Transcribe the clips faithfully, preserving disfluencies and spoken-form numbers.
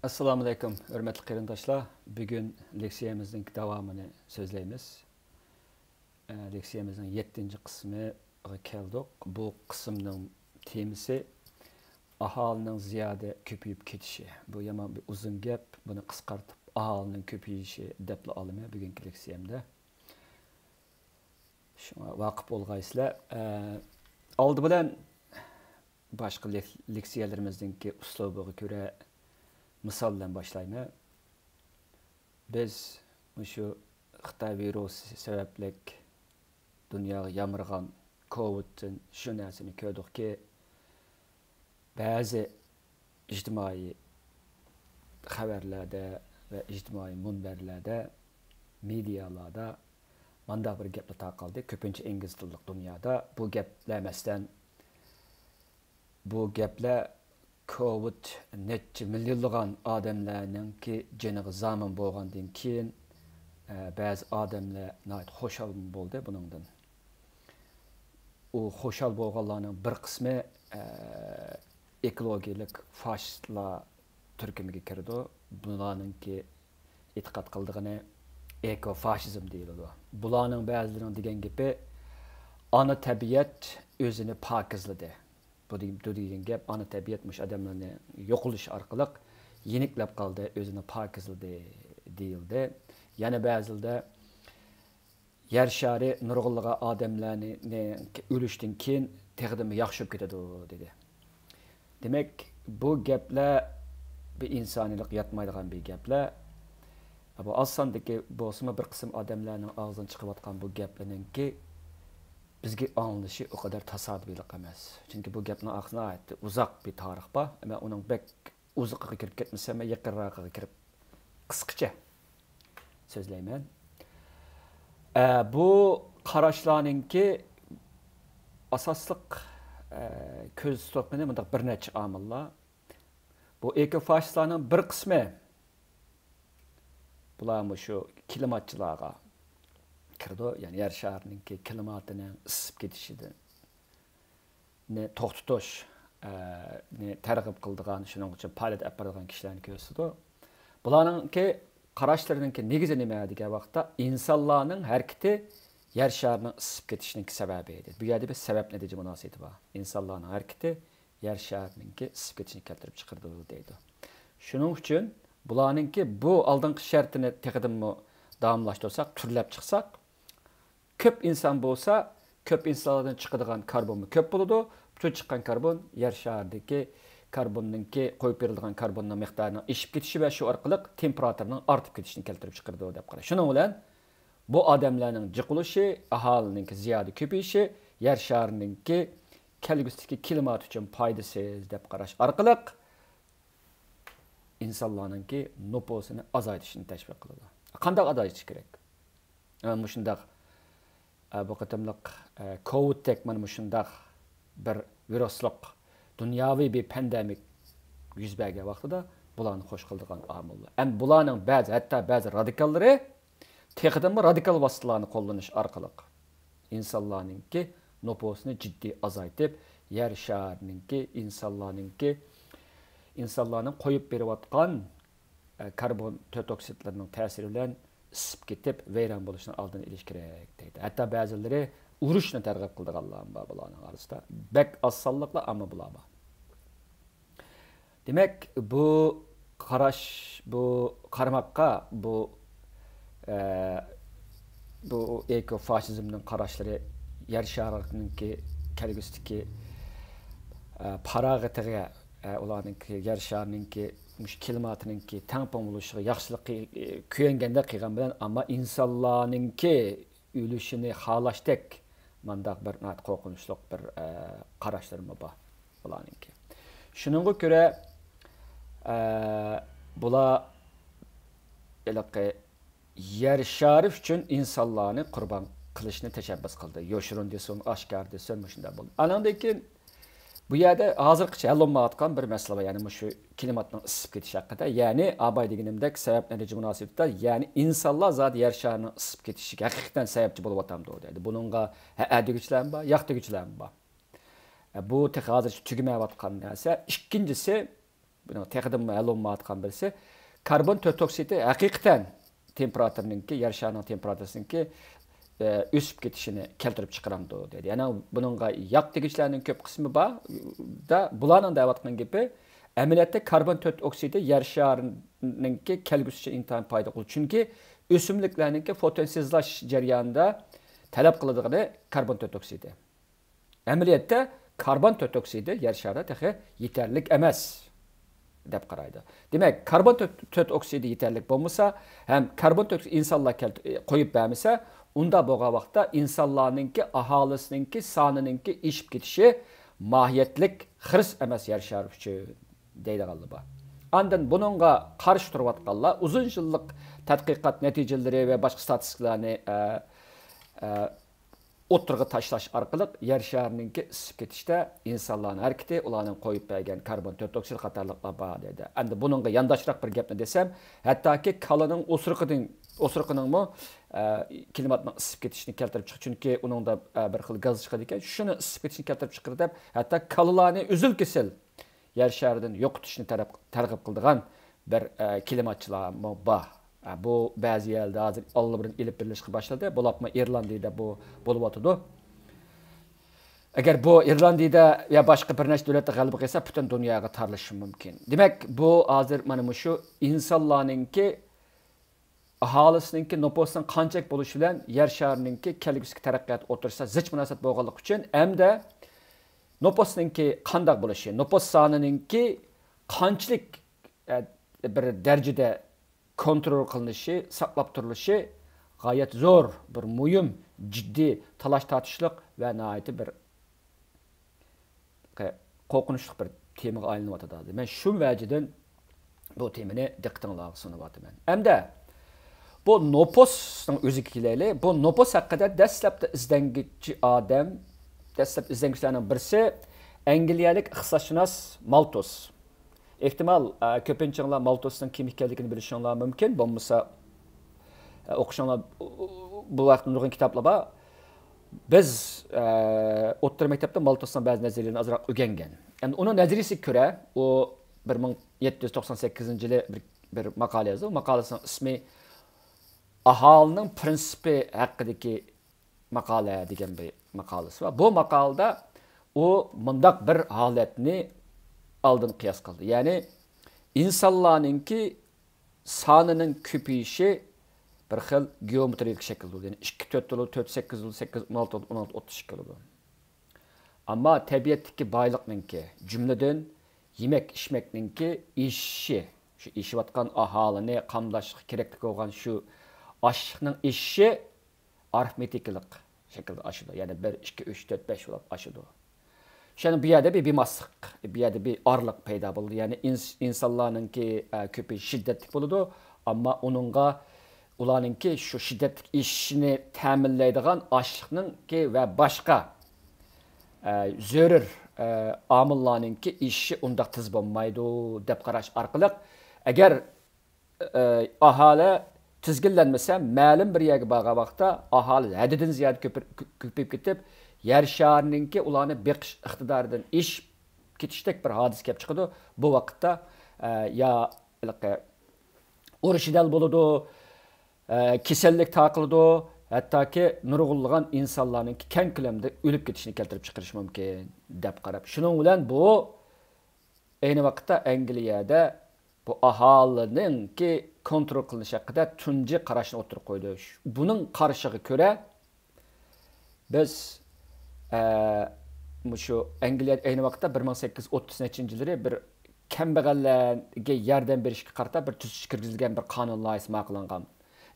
ئەسسالامۇئەلەيكۇم، ھۆرمەتلىك قېرىنداشلار. بۈگۈن لېكسىيەمىزنىڭ داۋامىنى سۆزلەيمىز. ئە، لېكسىيەمىزنىڭ يەتتىنچى قىسمىغا كەلدۇق. بۇ قىسىمنىڭ تېمىسى ئاھالىنىڭ زىيادە كۆپىيىپ كېتىشى. بۇ يامان بىر ئۇزۇن گەپ. بۇنى قىسقارتىپ، ئاھالىنىڭ كۆپىيىشى دەپلا ئالىمەن بۈگۈنكى لېكسىيەمدە. شۇڭا ۋاقىپ بولغايسىلەر. ئە، ئالدى بىلەن باشقا لېك-، لېكسىيەلىرىمىزنىڭكى ئۇسلۇبىغا كۆرە مىسال بىلەن باشلايمەن. بىز مۇشۇ خىتاي ۋىرۇسى سەۋەبلىك دۇنياغا يامرىغان كوۋىدتىن شۇ نەرسىنى كۆردۇقكى، بەزى ئىجتىمائىي خەۋەرلەردە ۋە ئىجتىمائىي مۇنبەرلەردە، مېدىيالاردا مانداق بىر گەپلەر تارقالدى. كۆپىنچە ئىنگلىز تىللىق دۇنيادا بۇ گەپلەر، مەسىلەن، بۇ گەپلەر كوۋىد نەچچە مىليونلىغان ئادەملەرنىڭكى جېنىغا زامىن بولغاندىن كېيىن، ئە، بەزى ئادەملەر ناھايىتى خۇشال بولدى بۇنىڭدىن. ئۇ خۇشال بولغانلارنىڭ بىر قىسمى، ئە، ئېكولوگىيەلىك فاشىستلار تۈركۈمىگە كىرىدۇ. بۇلارنىڭكى ئېتىقاد قىلىدىغىنى ئېكو فاشىزم دېيىلىدۇ. بۇلارنىڭ بەزىلىرىنىڭ دېگەن گېپى، ئانا تەبىئەت ئۆزىنى پاكىزلىدى. بۇ دېگەن، بۇ دېگەن گەپ، ئانا تەبىئەت مۇشۇ ئادەملەرنى يوقىلىش ئارقىلىق يېنىكلەپ قالدى، ئۆزىنى پاكىزلىدى دېيىلدى. يەنە بەزىلىدە يەر شارى نۇرغۇنلىغان ئادەملەرنى، نى ئۆلۈشتىن كېيىن تېخىدىنمۇ ياخشى بولۇپ كېتىدۇ، دېدى. دېمەك، بۇ گەپلەر بىر ئىنسانىيلىق ياتمايدىغان بىر گەپلەر. بۇ ئاز ساندىكى بولسىمۇ، بىر قىسىم ئادەملەرنىڭ ئاغزىدىن چىقىۋاتقان بۇ گەپلەرنىڭكى بىزگە ئاڭلىنىشى ئۇ قەدەر تاسادىپىيلىق ئەمەس. چۈنكى بۇ گەپنىڭ ئارقىسىدا ناھايىتى ئۇزاق بىر تارىخ بار. مەن ئۇنىڭ بەك ئۇزىقىغا كىرىپ كەتمىسەم، مەن يېقىنراقىغا كىرىپ قىسقىچە سۆزلەيمەن. ئە، بۇ قاراشلارنىڭكى ئاساسلىق، ئە، كۆزدە تۇتقىنى مۇنداق بىر نەچچە ئامىللار. بۇ ئېكو فاشىستلارنىڭ بىر قىسمى، بۇلار مۇشۇ كىلىماتچىلارغا كىرىدۇ، يەنى يەر شارىنىڭكى كىلىماتىنىڭ ئىسسىپ كېتىشىدىن نى توختىتىش، ئە، نى تەرغىب قىلىدىغان، شۇنىڭ ئۈچۈن پائالىيەت ئېلىپ بارىدىغان كىشىلەرنى كۆرسىتىدۇ. بۇلارنىڭكى قاراشلىرىنىڭكى نېگىزى نېمە دېگەن ۋاقىتتا، ئىنسانلارنىڭ ھەرىكىتى يەر شارىنىڭ ئىسسىپ كېتىشىنىڭكى سەۋەبى دەيدۇ. بۇ يەردە بىر سەۋەب نەتىجە مۇناسىۋىتى بار. ئىنسانلارنىڭ ھەرىكىتى يەر شارىنىڭكى ئىسسىپ كېتىشىنى كەلتۈرۈپ چىقىرىدۇ دەيدۇ. شۇنىڭ ئۈچۈن بۇلارنىڭكى بۇ ئالدىنقى شەرتىنى تېخىدىنمۇ داۋاملاشتۇرساق، تۈرلەپ چىقساق، كۆپ ئىنسان بولسا، كۆپ ئىنسانلاردىن چىقىدىغان كاربونمۇ كۆپ بولىدۇ. شۇ چىققان كاربون يەر شارىدىكى كاربوننىڭكى، قويۇپ بېرىلىدىغان كاربوننىڭ مىقدارىنىڭ ئېشىپ كېتىشى ۋە شۇ ئارقىلىق تېمپېراتۇرىنىڭ ئارتىپ كېتىشىنى كەلتۈرۈپ چىقىرىدۇ دەپ قاراش. شۇنىڭ بىلەن بۇ ئادەملەرنىڭ جىقىلىشى، ئاھالىنىڭكى زىيادە كۆپىيىشى يەر شارىنىڭكى كەلگۈسىدىكى كىلىمات ئۈچۈن پايدىسىز دەپ قاراش ئارقىلىق ئىنسانلارنىڭكى نوپۇسىنى ئازايتىشنى تەشۋىق قىلىدۇ. قانداق ئازايتىش كېرەك؟ ئە، مۇشۇنداق، ئە، بۇ قېتىملىق، ئە، كوۋىدتەك مانا مۇشۇنداق بىر ۋىرۇسلۇق دۇنياۋى بىر پاندېمىك يۈز بەرگەن ۋاقتىدا بۇلارنى خوش قىلىدىغان ئامىللار. ئەمدى بۇلارنىڭ بەزى، ھەتتا بەزى رادىكاللىرى تېخىدىنمۇ رادىكال ۋاسىتىلارنى قوللىنىش ئارقىلىق ئىنسانلارنىڭكى نوپۇسىنى جىددىي ئازايتىپ، يەر شارىنىڭكى، ئىنسانلارنىڭكى، ئىنسانلارنىڭ قويۇپ بېرىۋاتقان، ئە، كاربون تۆت ئوكسىدلىرىنىڭ تەسىرى بىلەن ئىسسىپ كېتىپ، ۋەيران بولۇشىنىڭ ئالدىنى ئېلىش كېرەك دەيدۇ. ھەتتا بەزىلىرى ئۇرۇشنى تەرغىب قىلىدىغانلارمۇ بار بۇلارنىڭ ئارىسىدا. بەك ئاز سانلىقلا، ئەمما بۇلار بار. دېمەك، بۇ قاراش، بۇ قارىماققا، بۇ، ئە، بۇ ئېكو فاشىزمنىڭ قاراشلىرى يەر شارىنىڭكى كەلگۈسىدىكى، ئە، پاراغىتىغا، ئە، ئۇلارنىڭكى يەر شارىنىڭكى مۇشۇ كىلىماتىنىڭكى تەڭپۇڭ بولۇشىغا ياخشىلىق قىل-، كۆيۈنگەندەك قىلغان بىلەن، ئەمما ئىنسانلارنىڭكى ئۆلۈشىنى خالاشتەك مانداق بىر ناھايىتى قورقۇنچلۇق بىر، ئە، قاراشلىرىمۇ بار بۇلارنىڭكى. شۇنىڭغا كۆرە، ئە، بۇلار ھېلىقى يەر شارى ئۈچۈن ئىنسانلارنى قۇربان قىلىشنى تەشەببۇس قىلدى. يوشۇرۇن دېسۇن، ئاشكارا دېسۇن، مۇشۇنداق بولدى. ئانىڭدىن كېيىن بۇ يەردە ھازىرغىچە ھەل بولمايۋاتقان بىر مەسىلە بار، يەنى مۇشۇ كىلىماتنىڭ ئىسسىپ كېتىشى ھەققىدە. يەنى ئاباي دېگىنىمدەك سەۋەب نەتىجە مۇناسىۋىتىدە، يەنى ئىنسانلار زادى يەر شارىنىڭ ئىسسىپ كېتىشىگە ھەقىقەتەن سەۋەبچى بولۇۋاتامدۇ دەيدۇ. بۇنىڭغا ھەئە دېگۈچىلەرمۇ بار، ياق دېگۈچىلەرمۇ بار. بۇ تېخى ھازىرچە تۈگىمەيۋاتقان نەرسە. ئىككىنچىسى، بۇنىڭ تېخىدىنمۇ ھەل بولمايۋاتقان بىرسى، كاربون تۆت ئوكسىدى ھەقىقەتەن تېمپېراتۇرىنىڭكى، يەر شارىنىڭ تېمپېراتۇرىسىنىڭكى، ئە، ئۆسۈپ كېتىشىنى كەلتۈرۈپ چىقىرامدۇ دەيدۇ. يەنى بۇنىڭغا ياق دېگۈچىلەرنىڭ كۆپ قىسمى بار. دا، بۇلارنىڭ دەۋاتقان گېپى، ئەمەلىيەتتە كاربون تۆت ئوكسىدى يەر شارىنىڭكى كەلگۈسى ئۈچۈن ئىنتايىن پايدىلىق. چۈنكى ئۆسۈملۈكلەرنىڭكى فوتوسىنتېزلاش جەريانىدا تەلەپ قىلىدىغىنى كاربون تۆت ئوكسىدى. ئەمەلىيەتتە كاربون تۆت ئوكسىدى يەر شارىدا تېخى يېتەرلىك ئەمەس، دەپ قارايدۇ. دېمەك، كاربون تۆت، تۆت ئوكسىدى يېتەرلىك بولمىسا ھەم كاربون تۆت ئىنسانلار كەلت-، قويۇپ بەرمىسە، ئۇنداق بولغان ۋاقىتتا ئىنسانلارنىڭكى ئاھالىسىنىڭكى سانىنىڭكى ئېشىپ كېتىشى ماھىيەتلىك خىرىس ئەمەس يەر شارى ئۈچۈن، دەيدىغانلار بار. ئاندىن بۇنىڭغا قارشى تۇرۇۋاتقانلار ئۇزۇن يىللىق تەتقىقات نەتىجىلىرى ۋە باشقا ستاتىستىكىلارنى، ئە، ئە، ئوتتۇرىغا تاشلاش ئارقىلىق يەر شارىنىڭكى ئىسسىپ كېتىشتە ئىنسانلارنىڭ ھەرىكىتى، ئۇلارنىڭ قويۇپ بەرگەن كاربون تۆت ئوكسىد قاتارلىقلار بار دەيدۇ. ئەمدى بۇنىڭغا يانداشراق بىر گەپنى دېسەم، ھەتتاكى كالىنىڭ ئوسۇرۇقىدىن، ئوسۇرۇقىنىڭمۇ، ئە، كلىماتنىڭ ئىسسىپ كېتىشىنى كەلتۈرۈپ چىقىدۇ، چۈنكى ئۇنىڭدا، ئە، بىر خىل گاز چىقىدىكەن، شۇنى ئىسسىپ كېتىشىنى كەلتۈرۈپ چىقىرىدۇ دەپ، ھەتتا كالىلارنى ئۈزۈل-كېسىل يەر شارىدىن يوقىتىشنى تەرەپ-، تەرغىب قىلىدىغان بىر، ئە، كلىماتچىلارمۇ بار. ئە، بۇ بەزى يەردە ھازىر ئاللىبۇرۇن ئېلىپ بېرىلىشقا باشلىدى. بولۇپمۇ ئىرلاندىيەدە بۇ بولۇۋاتىدۇ. ئەگەر بۇ ئىرلاندىيەدە ۋە باشقا بىر نەچچە دۆلەتتە غەلىبە قىلسا، پۈتۈن دۇنياغا تارىلىشى مۇمكىن. دېمەك، بۇ ھازىر مانا مۇشۇ ئىنسانلارنىڭكى ئاھالىسىنىڭكى نوپۇسىنىڭ قانچىلىك بولۇشى بىلەن يەر شارىنىڭكى كەلگۈسىدىكى تەرەققىيات ئوتتۇرىسىدا زىچ مۇناسىۋەت بولغانلىقى ئۈچۈن ھەمدە نوپۇسنىڭكى قانداق بولۇشى، نوپۇس سانىنىڭكى قانچىلىك، ئە، بىر دەرىجىدە كونترول قىلىنىشى، ساقلاپ تۇرۇلۇشى غايەت زور، بىر مۇھىم، جىددىي، تالاش تارتىشلىق ۋە ناھايىتى بىر قورقۇنچلۇق بىر تېمىغا ئايلىنىۋاتىدۇ ھازىر. مەن شۇ ۋەجىدىن بۇ تېمىنى دىققىتىڭلارغا سۇنۇۋاتىمەن. ئەمدى بۇ نوپۇسنىڭ ئۆزىگە كېلەيلى. بۇ نوپۇس ھەققىدە دەسلەپتە ئىزدەنگۈچى ئادەم، دەسلەپ ئىزدەنگۈچىلەرنىڭ بىرسى ئەنگلىيەلىك ئىقتىسادشۇناس مالتۇس. ئېھتىمال، ئە، كۆپىنچىڭلار مالتۇسنىڭ كىم ئىكەنلىكىنى بىلىشىڭلار مۇمكىن. بولمىسا، ئە، ئوقۇشۇڭلار، بۇ ھەقتە نۇرغۇن كىتابلار بار. بىز، ئە، ئوتتۇرا مەكتەپتە مالتۇسنىڭ بەزى نەزەرىيەلىرىنى ئازراق ئۆگەنگەن. ئەمدى ئۇنىڭ نەزەرىيەسىگە كۆرە، ئۇ بىر مىڭ يەتتە يۈز توقسان سەككىزىنچى يىلى بىر، بىر ماقالە يازدى. ئۇ ماقالىسىنىڭ ئىسمى ئاھالىنىڭ پىرىنسىپى ھەققىدىكى ماقالە دېگەن بىر ماقالىسى بار. بۇ ماقالىدا ئۇ مۇنداق بىر ھالەتنى ئالدىن قىياس قىلدى. يەنى ئىنسانلارنىڭكى سانىنىڭ كۆپىيىشى بىر خىل گېئومېترىيەلىك شەكىلدە بولىدۇ. يەنى ئىككى تۆت بولىدۇ، تۆت سەككىز بولىدۇ، سەككىز ئون ئالتە، ئون ئالتە، ئوتتۇز ئىككى بولىدۇ. ئەمما تەبىئەتتىكى بايلىقنىڭكى، جۈملىدىن يېمەك ئىچمەكنىڭكى ئېشىشى، شۇ ئېشىۋاتقان ئاھالىنى قامداشلىققا كېرەكلىك بولغان شۇ ئاشلىقنىڭ ئېشىشى ئارىفمېتىكىلىق شەكىلدە ئاشىدۇ. يەنى بىر، ئىككى، ئۈچ، تۆت، بەش بولۇپ ئاشىدۇ. شۇڭا بۇ يەردە بىر بىماسلىق، بۇ يەردە بىر ئارىلىق پەيدا بولىدۇ. يەنى ئىنس-، ئىنسانلارنىڭكى، ئە، كۆپىيىشى شىددەتلىك بولىدۇ، ئەمما ئۇنىڭغا، ئۇلارنىڭكى شۇ شىددەتلىك ئېشىشىنى تەمىنلەيدىغان ئاشلىقنىڭكى ۋە باشقا، ئە، زۆرۈر، ئە، ئامىللارنىڭكى ئېشىشى ئۇنداق تېز بولمايدۇ، دەپ قاراش ئارقىلىق، ئەگەر ئاھالە تىزگىنلەنمىسە، مەلۇم بىر يەرگە بارغان ۋاقىتتا ئاھالە ھەددىدىن زىيادە كۆپە-، كۆپىيىپ كېتىپ، يەر شارىنىڭكى ئۇلارنى بېقىش ئىقتىدارىدىن ئېشىپ كېتىشتەك بىر ھادىسە كېلىپ چىقىدۇ. بۇ ۋاقىتتا، ئە، يا ھېلىقى ئۇرۇش جېدەل بولىدۇ، ئە، كېسەللىك تارقىلىدۇ، ھەتتاكى نۇرغۇنلىغان ئىنسانلارنىڭكى كەڭ كۆلەمدە ئۆلۈپ كېتىشىنى كەلتۈرۈپ چىقىرىشى مۇمكىن، دەپ قاراپ. شۇنىڭ بىلەن بۇ ئەينى ۋاقىتتا ئەنگلىيەدە بۇ ئاھالىنىڭكى كونترول قىلىنىش ھەققىدە تۇنجى قاراشنى ئوتتۇرىغا قويدى. بۇنىڭ قارىشىغا كۆرە، بىز، ئە، مۇشۇ ئەنگلىيە ئەينى ۋاقىتتا بىر مىڭ سەككىز يۈز ئوتتۇز نەچچىنچى يىللىرى بىر كەمبەغەللەرگە ياردەم بېرىشكە قارىتا بىر تۈزىتىش كىرگۈزۈلگەن بىر قانۇن لايىھىسى ماقۇللانغان.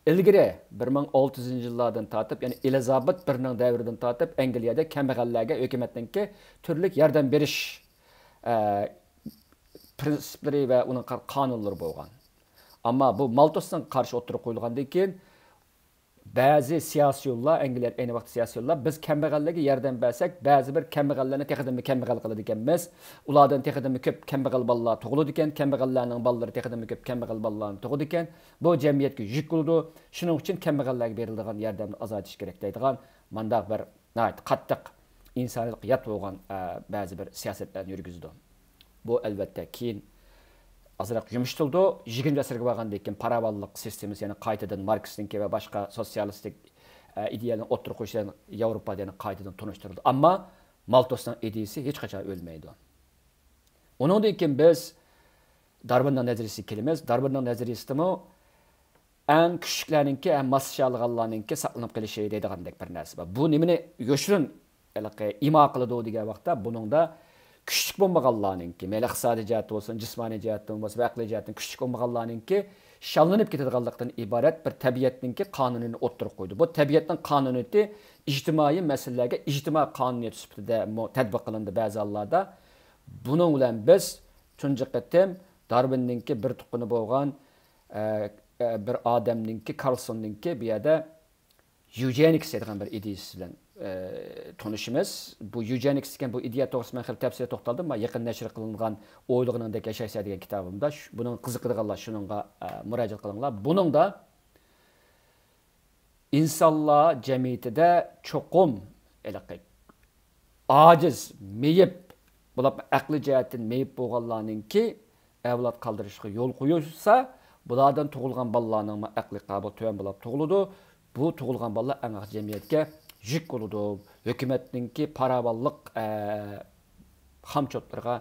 ئىلگىرى بىر مىڭ ئالتە يۈزىنچى يىللاردىن تارتىپ، يەنى ئېلىزابېت بىرنىڭ دەۋرىدىن تارتىپ ئەنگلىيەدە كەمبەغەللەرگە ھۆكۈمەتنىڭكى تۈرلۈك ياردەم بېرىش، ئە، پىرىنسىپلىرى ۋە ئۇنىڭ قا-، قانۇنلىرى بولغان. ئەمما بۇ مالتۇسنىڭ قارىشى ئوتتۇرىغا قويۇلغاندىن كېيىن، بەزى سىياسىيونلار، ئەنگلىيەدە ئەينى ۋاقىتتا سىياسىيونلار، بىز كەمبەغەللەرگە ياردەم بەرسەك، بەزى بىر كەمبەغەللەرنى تېخىدىنمۇ كەمبەغەل قىلىدىكەنمىز. ئۇلاردىن تېخىدىنمۇ كۆپ كەمبەغەل بالىلار تۇغۇلىدىكەن، كەمبەغەللەرنىڭ بالىلىرى تېخىدىنمۇ كۆپ كەمبەغەل بالىلارنى تۇغىدىكەن. بۇ جەمئىيەتكە يۈك بولىدۇ. شۇنىڭ ئۈچۈن كەمبەغەللەرگە بېرىلىدىغان ياردەمنى ئازايتىش كېرەك دەيدىغان مانداق بىر ناھايىتى قاتتىق ئىنسانىيەتكە يات بولغان، ئە، بەزى بىر سىياسەتلەرنى يۈرگۈزىدۇ. بۇ، ئەلۋەتتە، كېيىن، ئازراق يۇمشىتىلىدۇ. يىگىرمىنچى ئەسىرگە بارغاندىن كېيىن پاراۋانلىق سىستېمىسى يەنە قايتىدىن ماركسنىڭكى ۋە باشقا سوتسىيالىستىك، ئە، ئىدىيەلەرنى ئوتتۇرىغا قويۇش بىلەن ياۋروپادا يەنە قايتىدىن تونۇشتۇرۇلدى. ئەمما مالتۇسنىڭ ئىدىيىسى ھېچقاچان ئۆلمەيدۇ. ئۇنىڭدىن كېيىن بىز دارۋىننىڭ نەزەرىيىسىگە كېلىمىز. دارۋىننىڭ نەزەرىيىسىدىمۇ ئەڭ كۈچلۈكلەرنىڭكى ھەم ماسلىشالىغانلارنىڭكى ساقلىنىپ قېلىشى دەيدىغاندەك بىر نەرسە بار. بۇ نېمىنى يوشۇرۇن ھېلىقى ئىما قىلىدۇ دېگەن ۋاقىتتا، بۇنىڭدا كۈچلۈك بولمىغانلارنىڭكى، مەيلى ئىقتىسادىي جەھەتتىن بولسۇن، جىسمانىي جەھەتتىن بولسۇن ۋە ئەقلىي جەھەتتىن كۈچلۈك بولمىغانلارنىڭكى شاللىنىپ كېتىدىغانلىقتىن ئىبارەت بىر تەبىئەتنىڭكى قانۇنىنى ئوتتۇرىغا قويدى. بۇ تەبىئەتنىڭ قانۇنىيىتى ئىجتىمائىي مەسىلىلەرگە ئىجتىمائىي قانۇنىيەت سۈپىتىدە مۇ-، تەتبىق قىلىندى بەزى ھاللاردا. بۇنىڭ بىلەن بىز تۇنجى قېتىم دارۋىننىڭكى بىر تۇغقىنى بولغان، ئە، ئە، بىر ئادەمنىڭكى، كارلسوننىڭكى بۇ يەردە يۇجېنىكس دەيدىغان بىر ئىدىيىسى بىلەن، ئە، تونۇشىمىز. بۇ يۇجېنىكس دېگەن بۇ ئىدىيە توغرىسىدا مەن خېلى تەپسىلىي توختالدىم. مانا يېقىن نەشر قىلىنغان ئويلىغىنىڭدەك ياشايسەن دېگەن كىتابىمدا. شۇ، بۇنىڭغا قىزىقىدىغانلار شۇنىڭغا، ئە، مۇراجىئەت قىلىڭلار. بۇنىڭدا ئىنسانلار جەمئىيىتىدە چوقۇم ھېلىقى ئاجىز، مېيىپ، بولۇپمۇ ئەقلىي جەھەتتىن مېيىپ بولغانلارنىڭكى ئەۋلاد قالدۇرۇشىغا يول قويۇلسا، بۇلاردىن تۇغۇلغان بالىلارنىڭمۇ ئەقلىي قابىلىيىتى تۆۋەن بولۇپ تۇغۇلىدۇ. بۇ تۇغۇلغان بالىلار ئەڭ ئاخىر جەمئىيەتكە يۈك بولىدۇ. ھۆكۈمەتنىڭكى پاراۋانلىق، ئە، خامچوتلىرىغا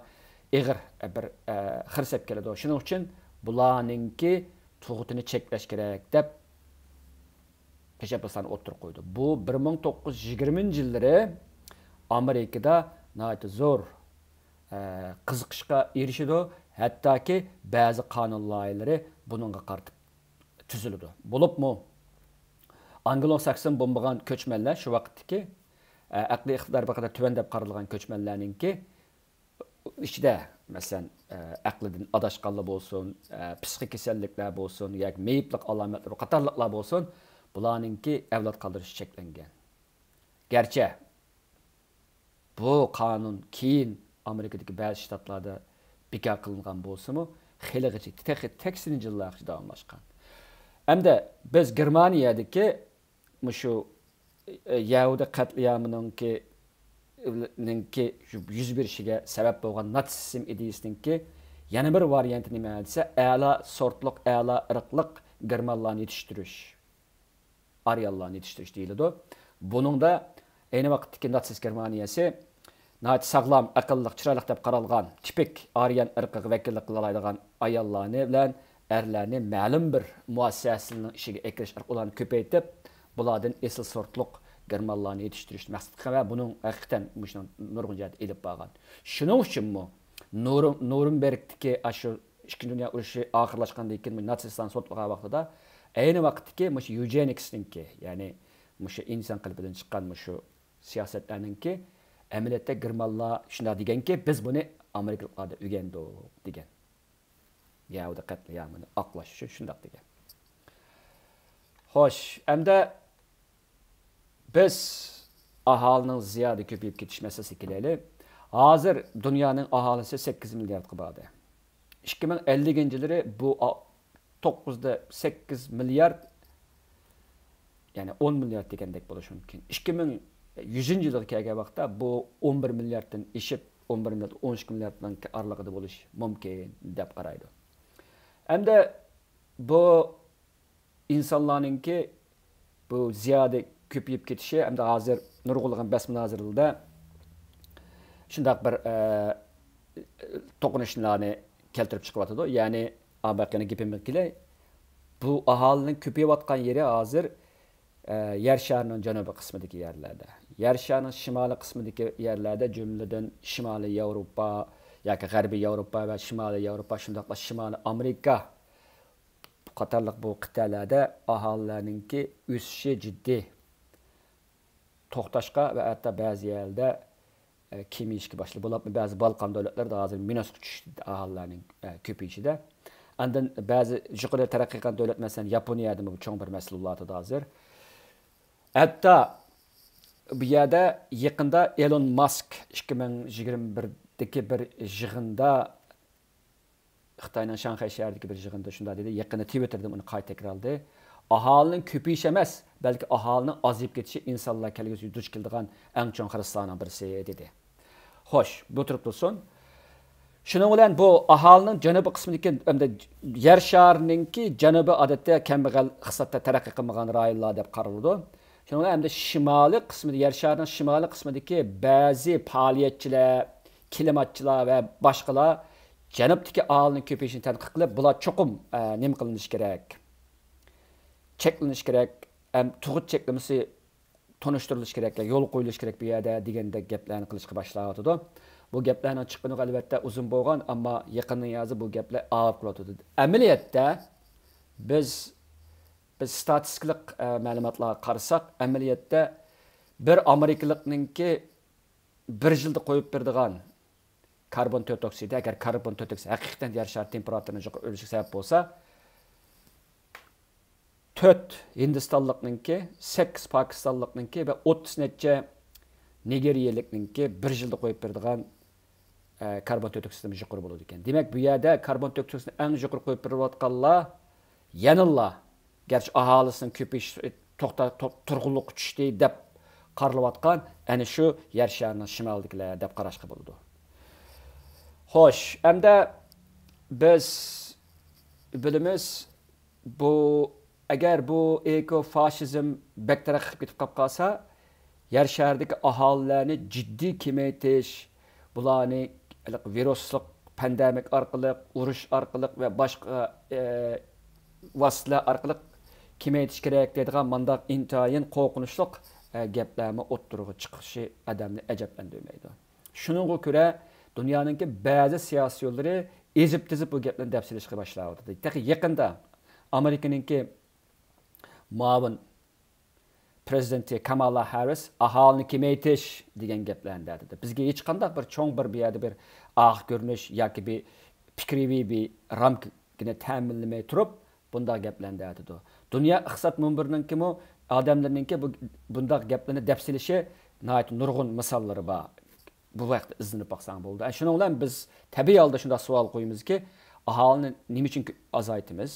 ئېغىر، ئە، بىر، ئە، خىرىسەپ كېلىدۇ. شۇنىڭ ئۈچۈن بۇلارنىڭكى تۇغۇتىنى چەكلەش كېرەك دەپ تەشەببۇسلارنى ئوتتۇرىغا قويدى. بۇ بىر مىڭ توققۇز يۈز يىگىرمىنچى يىللىرى ئامېرىكىدا ناھايىتى زور، ئە، قىزىقىشقا ئېرىشىدۇ. ھەتتاكى بەزى قانۇن لايىھىلىرى بۇنىڭغا قارىتىپ تۈزۈلىدۇ. بولۇپمۇ ئانگلو ساكسون بولمىغان كۆچمەنلەر شۇ ۋاقىتتىكى، ئە، ئەقلىي ئىقتىدارى بىر قەدەر تۆۋەن دەپ قارالغان كۆچمەنلەرنىڭكى ئىچىدە، مەسىلەن، ئە، ئەقلىدىن ئاداشقانلار بولسۇن، ئە، پسىخىك كېسەللىكلەر بولسۇن ياكى مېيىپلىق ئالامەتلىرى قاتارلىقلار بولسۇن، بۇلارنىڭكى ئەۋلاد قالدۇرۇشى چەكلەنگەن. گەرچە بۇ قانۇن كېيىن ئامېرىكىدىكى بەزى شتاتلاردا بىكار قىلىنغان بولسىمۇ، خېلىغىچە تېخى تەكسىنچە يىللارغىچە داۋاملاشقان. ئەمدى بىز گېرمانىيەدىكى مۇشۇ، ئە، يەھۇدىي قەتلىئامىنىڭكى، نىڭكى يۈز بېرىشىگە سەۋەب بولغان ناتسىزم ئىدىيىسىنىڭكى يەنە بىر ۋارىيانتى نېمە دېسە، ئەلا سورتلۇق، ئەلا ئىرقلىق گېرمانلارنى يېتىشتۈرۈش، ئاريانلارنى يېتىشتۈرۈش دېيىلىدۇ. بۇنىڭدا ئەينى ۋاقىتتىكى ناتسىست گېرمانىيەسى ناھايىتى ساغلام، ئەقىللىق، چىرايلىق دەپ قارالغان تىپىك ئاريان ئىرقىغا ۋەكىللىك قىلالايدىغان ئاياللارنى بىلەن ئەرلەرنى مەلۇم بىر مۇئەسسەسىنىڭ ئىچىگە ئەكىرىش ئارقىلىق ئۇلارنى كۆپەيتىپ، بۇلاردىن ئېسىل سورتلۇق گېرمانلارنى يېتىشتۈرۈشنى مەقسەت قىلغان ۋە بۇنىڭ ھەقىقەتەن مۇشۇنىڭ نۇرغۇن جەھەتتە ئېلىپ بارغان. شۇنىڭ ئۈچۈنمۇ نورم-، نورنبېرگتىكى ئاشۇ ئىككىنچى دۇنيا ئۇرۇشى ئاخىرلاشقاندىن كېيىن ناتسىستلارنى سوتلىغان ۋاقتىدا ئەينى ۋاقىتتىكى مۇشۇ يۇجېنىكسنىڭكى، يەنى مۇشۇ ئىنسان قېلىپىدىن چىققان مۇشۇ سىياسەتلەرنىڭكى ئەمەلىيەتتە گېرمانلار شۇنداق دېگەنكى، بىز بۇنى ئامېرىكىلىقلاردىن ئۆگەندۇق دېگەن. يەھۇدىي قەتلىئامىنى ئاقلاش ئۈچۈن شۇنداق دېگەن. خوش، ئەمدى بىز ئاھالىنىڭ زىيادە كۆپىيىپ كېتىش مەسىلىسىگە كېلەيلى. ھازىر دۇنيانىڭ ئاھالىسى سەككىز مىلياردقا باردى. ئىككى مىڭ ئەللىكىنچى يىللىرى بۇ ئا-، توققۇزدا سەككىز مىليارد، يەنى ئون مىليارد دېگەندەك بولۇشى مۇمكىن. ئىككى مىڭ يۈزىنچى يىلغا كەلگەن ۋاقىتتا بۇ ئون بىر مىلياردتىن ئېشىپ، ئون بىر مىليارد، ئون ئىككى مىلياردنىڭ ئارىلىقىدا بولۇشى مۇمكىن دەپ قارايدۇ. ئەمدى بۇ ئىنسانلارنىڭكى بۇ زىيادە كۆپىيىپ كېتىشى ھەمدە ھازىر نۇرغۇنلىغان بەس مۇنازىرىلەردە شۇنداق بىر، ئە، توقۇنۇشلارنى كەلتۈرۈپ چىقىۋاتىدۇ. يەنى، ئا، بايىقى يەنە گېپىمگە كېلەي. بۇ ئاھالىنىڭ كۆپىيىۋاتقان يېرى ھازىر، ئە، يەر شارىنىڭ جەنۇبىي قىسمىدىكى يەرلەردە. يەر شارىنىڭ شىمالىي قىسمىدىكى يەرلەردە، جۈملىدىن شىمالىي ياۋروپا ياكى غەربىي ياۋروپا ۋە شىمالىي ياۋروپا، شۇنداقلا شىمالىي ئامېرىكا قاتارلىق بۇ قىتئەلەردە ئاھالىلەرنىڭكى ئۆسۈشى جىددىي توختاشقا ۋە ھەتتا بەزى يەرلەردە، ئە، كېمىيىشكە باشلىدى. بولۇپمۇ بەزى بالقان دۆلەتلىرىدە ھازىر مىنۇسقا چۈشتى ئاھالىلەرنىڭ، ئە، كۆپىيىشىدە. ئاندىن بەزى يۇقىرى تەرەققىي قىلغان دۆلەت، مەسىلەن، ياپونىيەدىمۇ بۇ چوڭ بىر مەسىلە بولۇۋاتىدۇ ھازىر. ھەتتا بۇ يەردە يېقىندا ئېلون ماسك ئىككى مىڭ يىگىرمە بىردىكى بىر يىغىندا خىتاينىڭ شاڭخەي شەھىرىدىكى بىر يىغىندا شۇنداق دېدى، يېقىندا تىۋىتتېردىمۇ ئۇنى قايتا تەكرارلىدى. ئاھالىنىڭ كۆپىيىشى ئەمەس، بەلكى ئاھالىنىڭ ئازىيىپ كېتىشى ئىنسانلار كەلگۈسىدە دۇچ كېلىدىغان ئەڭ چوڭ خىرىسلارنىڭ بىرسى، دېدى. خوش، بۇ تۇرۇپ تۇرسۇن. شۇنىڭ بىلەن بۇ ئاھالىنىڭ جەنۇبىي قىسمىدىكى، ئەمدى يەر شارىنىڭكى جەنۇبى ئادەتتە كەمبەغەل، ئىقتىسادتا تەرەققىي قىلمىغان رايونلار دەپ قارىلىدۇ. شۇنىڭ بىلەن ئەمدى شىمالىي قىسمىدا، يەر شارىنىڭ شىمالىي قىسمىدىكى بەزى پائالىيەتچىلەر، كىلىماتچىلار ۋە باشقىلار جەنۇبتىكى ئاھالىنىڭ كۆپىيىشىنى تەنقىد قىلىپ، بۇلار چوقۇم، ئە، نېمە قىلىنىشى كېرەك؟ چەكلىنىشى كېرەك. ئەم، تۇغۇت چەكلىمىسى تونۇشتۇرۇلۇشى كېرەك، يولغا قويۇلۇشى كېرەك بۇ يەردە دېگەندەك گەپلەرنى قىلىشقا باشلاۋاتىدۇ. بۇ گەپلەرنىڭ چىققىنىغا ئەلۋەتتە ئۇزۇن بولغان، ئەمما يېقىندىن يازى بۇ گەپلەر ئاۋۇپ قېلىۋاتىدۇ. ئەمەلىيەتتە بىز، بىز ستاتىستىكىلىق، ئە، مەلۇماتلارغا قارىساق، ئەمەلىيەتتە بىر ئامېرىكىلىقنىڭكى بىر يىلدا قويۇپ بېرىدىغان كاربون تۆت ئوكسىدى، ئەگەر كاربون تۆت ئوكسىدى ھەقىقەتەن يەر شارى تېمپېراتۇرىنىڭ يۇقىرى ئۆرلىشىگە سەۋەب بولسا، تۆت ھىندىستانلىقنىڭكى، سەككىز پاكىستانلىقنىڭكى ۋە ئوتتۇز نەچچە نىگېرىيەلىكنىڭكى بىر يىلدا قويۇپ بېرىدىغان، ئە، كاربون تۆت ئوكسىدىمۇ يۇقىرى بولىدىكەن. دېمەك، بۇ يەردە كاربون تۆت ئوكسىدىنى ئەڭ يۇقىرى قويۇپ بېرىۋاتقانلار يەنىلا، گەرچە ئاھالىسىنىڭ كۆپىيىشى توختا-، تو-، تۇرغۇنلۇققا چۈشتى دەپ قارىلىۋاتقان ئەنە شۇ يەر شارىنىڭ شىمالىدىكىلەر دەپ قاراشقا بولىدۇ. خوش، ئەمدى بىز بىلىمىز، بۇ، ئەگەر بۇ ئېكو فاشىزم بەك تەرەققىي قىلىپ كېتىپ قاپ قالسا، يەر شارىدىكى ئاھالىلەرنى جىددىي كېمەيتىش، بۇلارنى ھېلىقى ۋىرۇسلۇق پاندېمىك ئارقىلىق، ئۇرۇش ئارقىلىق ۋە باشقا، ئە، ۋاسىتىلەر ئارقىلىق كېمەيتىش كېرەك دەيدىغان مانداق ئىنتايىن قورقۇنچلۇق، ئە، گەپلەرمۇ ئوتتۇرىغا چىقىشى ئادەمنى ئەجەبلەندۈرمەيدۇ. شۇنىڭغا كۆرە، دۇنيانىڭكى بەزى سىياسىيونلىرى ئېزىپ-تېزىپ بۇ گەپلەرنى دەپ سېلىشقا باشلاۋاتىدۇ. تېخى يېقىندا ئامېرىكىنىڭكى مۇئاۋىن پرېزىدېنتى كامالا ھاررىس ئاھالىنى كېمەيتىش دېگەن گەپلەرنى دەۋاتىدۇ. بىزگە ھېچقانداق بىر چوڭ بىر، بۇ يەردە بىر ئارقا كۆرۈنۈش ياكى بىر پىكرىۋى بىر رامكىنى تەمىنلىمەي تۇرۇپ، بۇنداق گەپلەرنى دەۋاتىدۇ. دۇنيا ئىقتىساد مۇنبىرىنىڭكىمۇ ئادەملىرىنىڭكى بۇ، بۇنداق گەپلەرنى دەپ سېلىشى ناھايىتى نۇرغۇن مىساللىرى بار. بۇ ھەقتە ئىزدىنىپ باقساڭ بولىدۇ. شۇنىڭ بىلەن بىز تەبىئىي ھالدا شۇنداق سوئال قويىمىزكى، ئاھالىنى نېمە ئۈچۈن ئازايتىمىز؟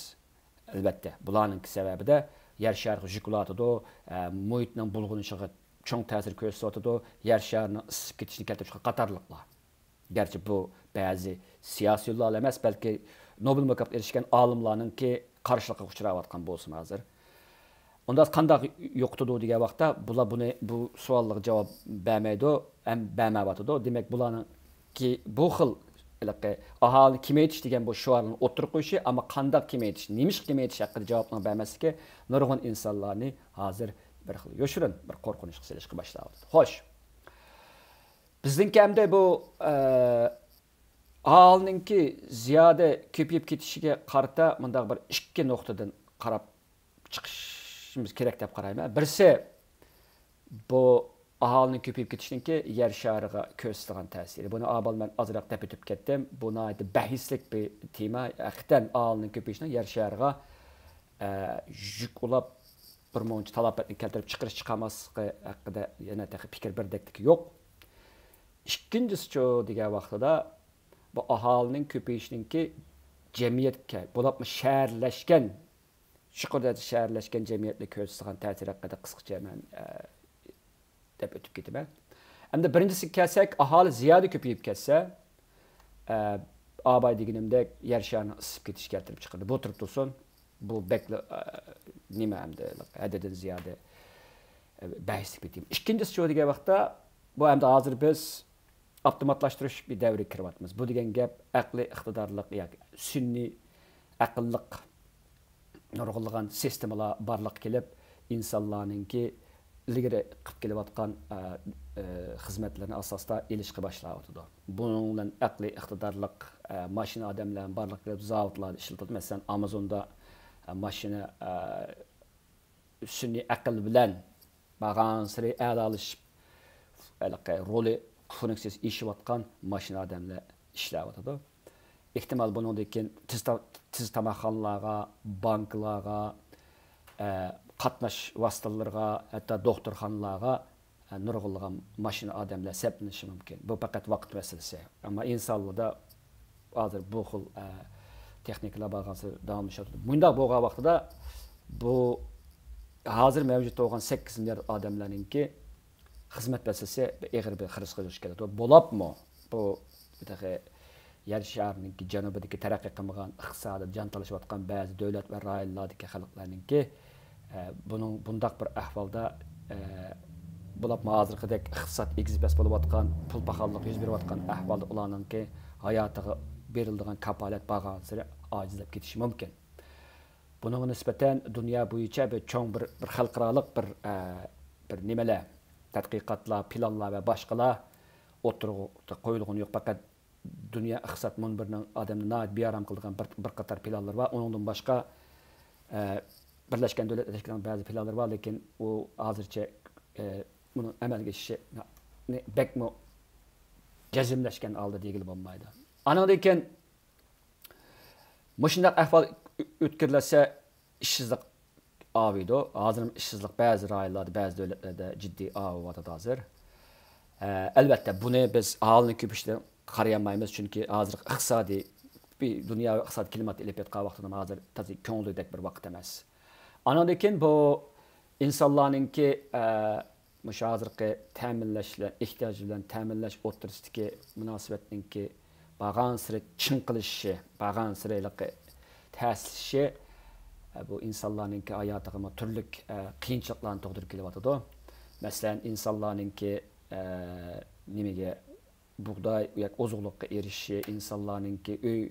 ئەلۋەتتە، بۇلارنىڭكى سەۋەبىدە يەر شارىغا يۈك بولۇۋاتىدۇ، ئە، مۇھىتنىڭ بۇلغىنىشىغا چوڭ تەسىر كۆرسىتىۋاتىدۇ، يەر شارىنىڭ ئىسسىپ كېتىشىنى كەلتۈرۈپ چىقارغان قاتارلىقلار. گەرچە بۇ بەزى سىياسىيونلار ئەمەس، بەلكى نوبېل مۇكاپاتىغا ئېرىشكەن ئالىملارنىڭكى قارشىلىقىغا ئۇچراۋاتقان بولسىمۇ ھازىر. ئۇندا قانداق يوقىتىدۇ دېگەن ۋاقىتتا، بۇلار بۇنى، بۇ سوئاللارغا جاۋاب بەرمەيدۇ، ھەم بەرمەيۋاتىدۇ. دېمەك، بۇلارنىڭكى بۇ خىل ھېلىقى ئاھالىنى كېمەيتىش دېگەن بۇ شوئارنى ئوتتۇرىغا قويۇشى، ئەمما قانداق كېمەيتىش، نېمىشقا كېمەيتىش ھەققىدە جاۋابنىڭ بەرمەسلىكى نۇرغۇن ئىنسانلارنى ھازىر بىر خىل يوشۇرۇن بىر قورقۇنچقا سېلىشقا باشلاۋاتىدۇ. خوش، بىزنىڭكى ئەمدى بۇ، ئە، ئاھالىنىڭكى زىيادە كۆپىيىپ كېتىشىگە قارىتا مۇنداق بىر ئىككى نۇقتىدىن قاراپ چىقىشىمىز كېرەك دەپ قارايمەن. بىرسى، بۇ ئاھالىنىڭ كۆپىيىپ كېتىشىنىڭكى يەر شارىغا كۆرسىتىدىغان تەسىرى. بۇنى ئاۋۋال مەن ئازراق دەپ ئۆتۈپ كەتتىم. بۇ ناھايىتى بەھسلىك بىر تېما. ھەقىقەتەن ئاھالىنىڭ كۆپىيىشىنىڭ يەر شارىغا، ئە، يۈك بولاپ، بىر مۇنچە تالاپەتنى كەلتۈرۈپ چىقىرىش چىقارماسلىقى ھەققىدە يەنە تېخى پىكىر بىردەكلىكى يوق. ئىككىنچىسىچۇ دېگەن ۋاقتىدا، بۇ ئاھالىنىڭ كۆپىيىشىنىڭكى جەمئىيەتكە، بولۇپمۇ شەھەرلەشكەن، يۇقىرى دەرىجىدە شەھەرلەشكەن جەمئىيەتلەرگە كۆرسىتىدىغان تەسىرى ھەققىدە قىسقىچە مەن، ئە، دەپ ئۆتۈپ كېتىمەن. ئەمدى بىرىنچىسىگە كەلسەك، ئاھالى زىيادە كۆپىيىپ كەتسە، ئە، ئاباي دېگىنىمدەك يەر شارىنىڭ ئىسسىپ كېتىشىگە كەلتۈرۈپ چىقىرىدۇ. بۇ تۇرۇپ تۇرسۇن، بۇ بەكلا، ئە، نېمە ئەمدى، ھەددىدىن زىيادە، ئە، بەھسلىك بىر تېما. ئىككىنچىسىچۇ دېگەن ۋاقىتتا، بۇ ئەمدى ھازىر بىز ئاپتوماتلاشتۇرۇش بىر دەۋرىگە كىرىۋاتىمىز. بۇ دېگەن گەپ ئەقلىي ئىقتىدارلىق ياكى سۈنئىي ئەقىللىق نۇرغۇنلىغان سىستېمىلار بارلىققا كېلىپ، ئىنسانلارنىڭكى ئىلگىرى قىلىپ كېلىۋاتقان، ئە، ئە، خىزمەتلىرىنى ئاساستا ئېلىشقا باشلاۋاتىدۇ. بۇنىڭ بىلەن ئەقلىي ئىقتىدارلىق، ئە، ماشىنا ئادەملەر بارلىققا كېلىپ زاۋۇتلاردا ئىشلىتىلىدۇ. مەسىلەن، ئامازوندا، ئە، ماشىنا، ئە، سۈنئىي ئەقىل بىلەن بارغانسېرى ئەلالىشىپ، ھېلىقى رولى، فۇنكسىيىسى ئېشىۋاتقان ماشىنا ئادەملەر ئىشلەۋاتىدۇ. ئېھتىمال بۇنىڭدىن كېيىن تېز تا-، تېز تاماقخانىلارغا، بانكىلارغا، ئە، قاتناش ۋاسىتىلىرىغا، ھەتتا دوختۇرخانىلارغا، ئە، نۇرغۇنلىغان ماشىنا ئادەملەر سەپلىنىشى مۇمكىن. بۇ پەقەت ۋاقىت مەسىلىسى. ئەمما ئىنسانلاردا ھازىر بۇ خىل، ئە، تېخنىكىلار بارغانسېرى داۋاملىشىۋاتىدۇ. مۇنداق بولغان ۋاقتىدا بۇ ھازىر مەۋجۇت بولغان سەككىز مىليارد ئادەملەرنىڭكى خىزمەت مەسىلىسى بىر ئېغىر بىر خىرىسقا دۇچ كېلىدۇ. بولۇپمۇ بۇ تېخى يەر شارىنىڭكى جەنۇبىدىكى تەرەققىي قىلمىغان، ئىقتىسادىدا جان تالىشىۋاتقان بەزى دۆلەت ۋە رايونلاردىكى خەلقلەرنىڭكى، ئە، بۇنىڭ، بۇنداق بىر ئەھۋالدا، ئە، بولۇپمۇ ھازىرقىدەك ئىقتىساد ئېگىز-پەس بولۇۋاتقان، پۇل پاخاللىق يۈز بېرىۋاتقان ئەھۋالدا ئۇلارنىڭكى ھاياتىغا بېرىلىدىغان كاپالەت بارغانسېرى ئاجىزلاپ كېتىشى مۇمكىن. بۇنىڭغا نىسبەتەن دۇنيا بويىچە بىر چوڭ بىر، بىر خەلقئارالىق بىر، ئە، بىر نېمىلەر، تەتقىقاتلار، پىلانلار ۋە باشقىلار ئوتتۇرىغا قويۇلغىنى يوق. پەقەت دۇنيا ئىقتىساد مۇنبىرىنىڭ ئادەمنى ناھايىتى بىئارام قىلىدىغان بىر، بىر قاتار پىلانلىرى بار. ئۇنىڭدىن باشقا، ئە، بىرلەشكەن دۆلەتلەر تەشكىلاتىنىڭ بەزى پىلانلىرى بار، لېكىن ئۇ ھازىرچە، ئە، ئۇنىڭ ئەمەلگە ئېشىشىنى بەكمۇ جەزملەشكەن ھالدا دېگىلى بولمايدۇ. ئانىڭدىن كېيىن مۇشۇنداق ئەھۋال ئۆتكۈرلەشسە، ئىشسىزلىق ئاۋۇيدۇ. ھازىرمۇ ئىشسىزلىق بەزى رايونلاردا، بەزى دۆلەتلەردە جىددىي ئاۋۇۋاتىدۇ ھازىر. ئە، ئەلۋەتتە، بۇنى بىز ئاھالىنىڭ كۆپىيىشىدىن قارىيالمايمىز، چۈنكى ھازىر ئىقتىسادىي، بىر دۇنيا ئىقتىسادىي كىلىمات ئېلىپ ئېيتقان ۋاقتىدا ھازىر تازا كۆڭۈلدىكىدەك بىر ۋاقىت ئەمەس. ئانىڭدىن كېيىن بۇ ئىنسانلارنىڭكى، ئە، مۇشۇ ھازىرقى تەمىنلەش بىلەن، ئېھتىياج بىلەن تەمىنلەش ئوتتۇرىسىدىكى مۇناسىۋەتنىڭكى بارغانسېرى چىڭقىلىشىشى، بارغانسېرى ھېلىقى تەسلىشىشى، ئە، بۇ ئىنسانلارنىڭكى ھاياتىغىمۇ تۈرلۈك، ئە، قىيىنچىلىقلارنى تۇغدۇرۇپ كېلىۋاتىدۇ. مەسىلەن، ئىنسانلارنىڭكى، ئە، نېمىگە، بۇغداي ياكى ئوزۇقلۇققا ئېرىشىشى، ئىنسانلارنىڭكى ئۆي،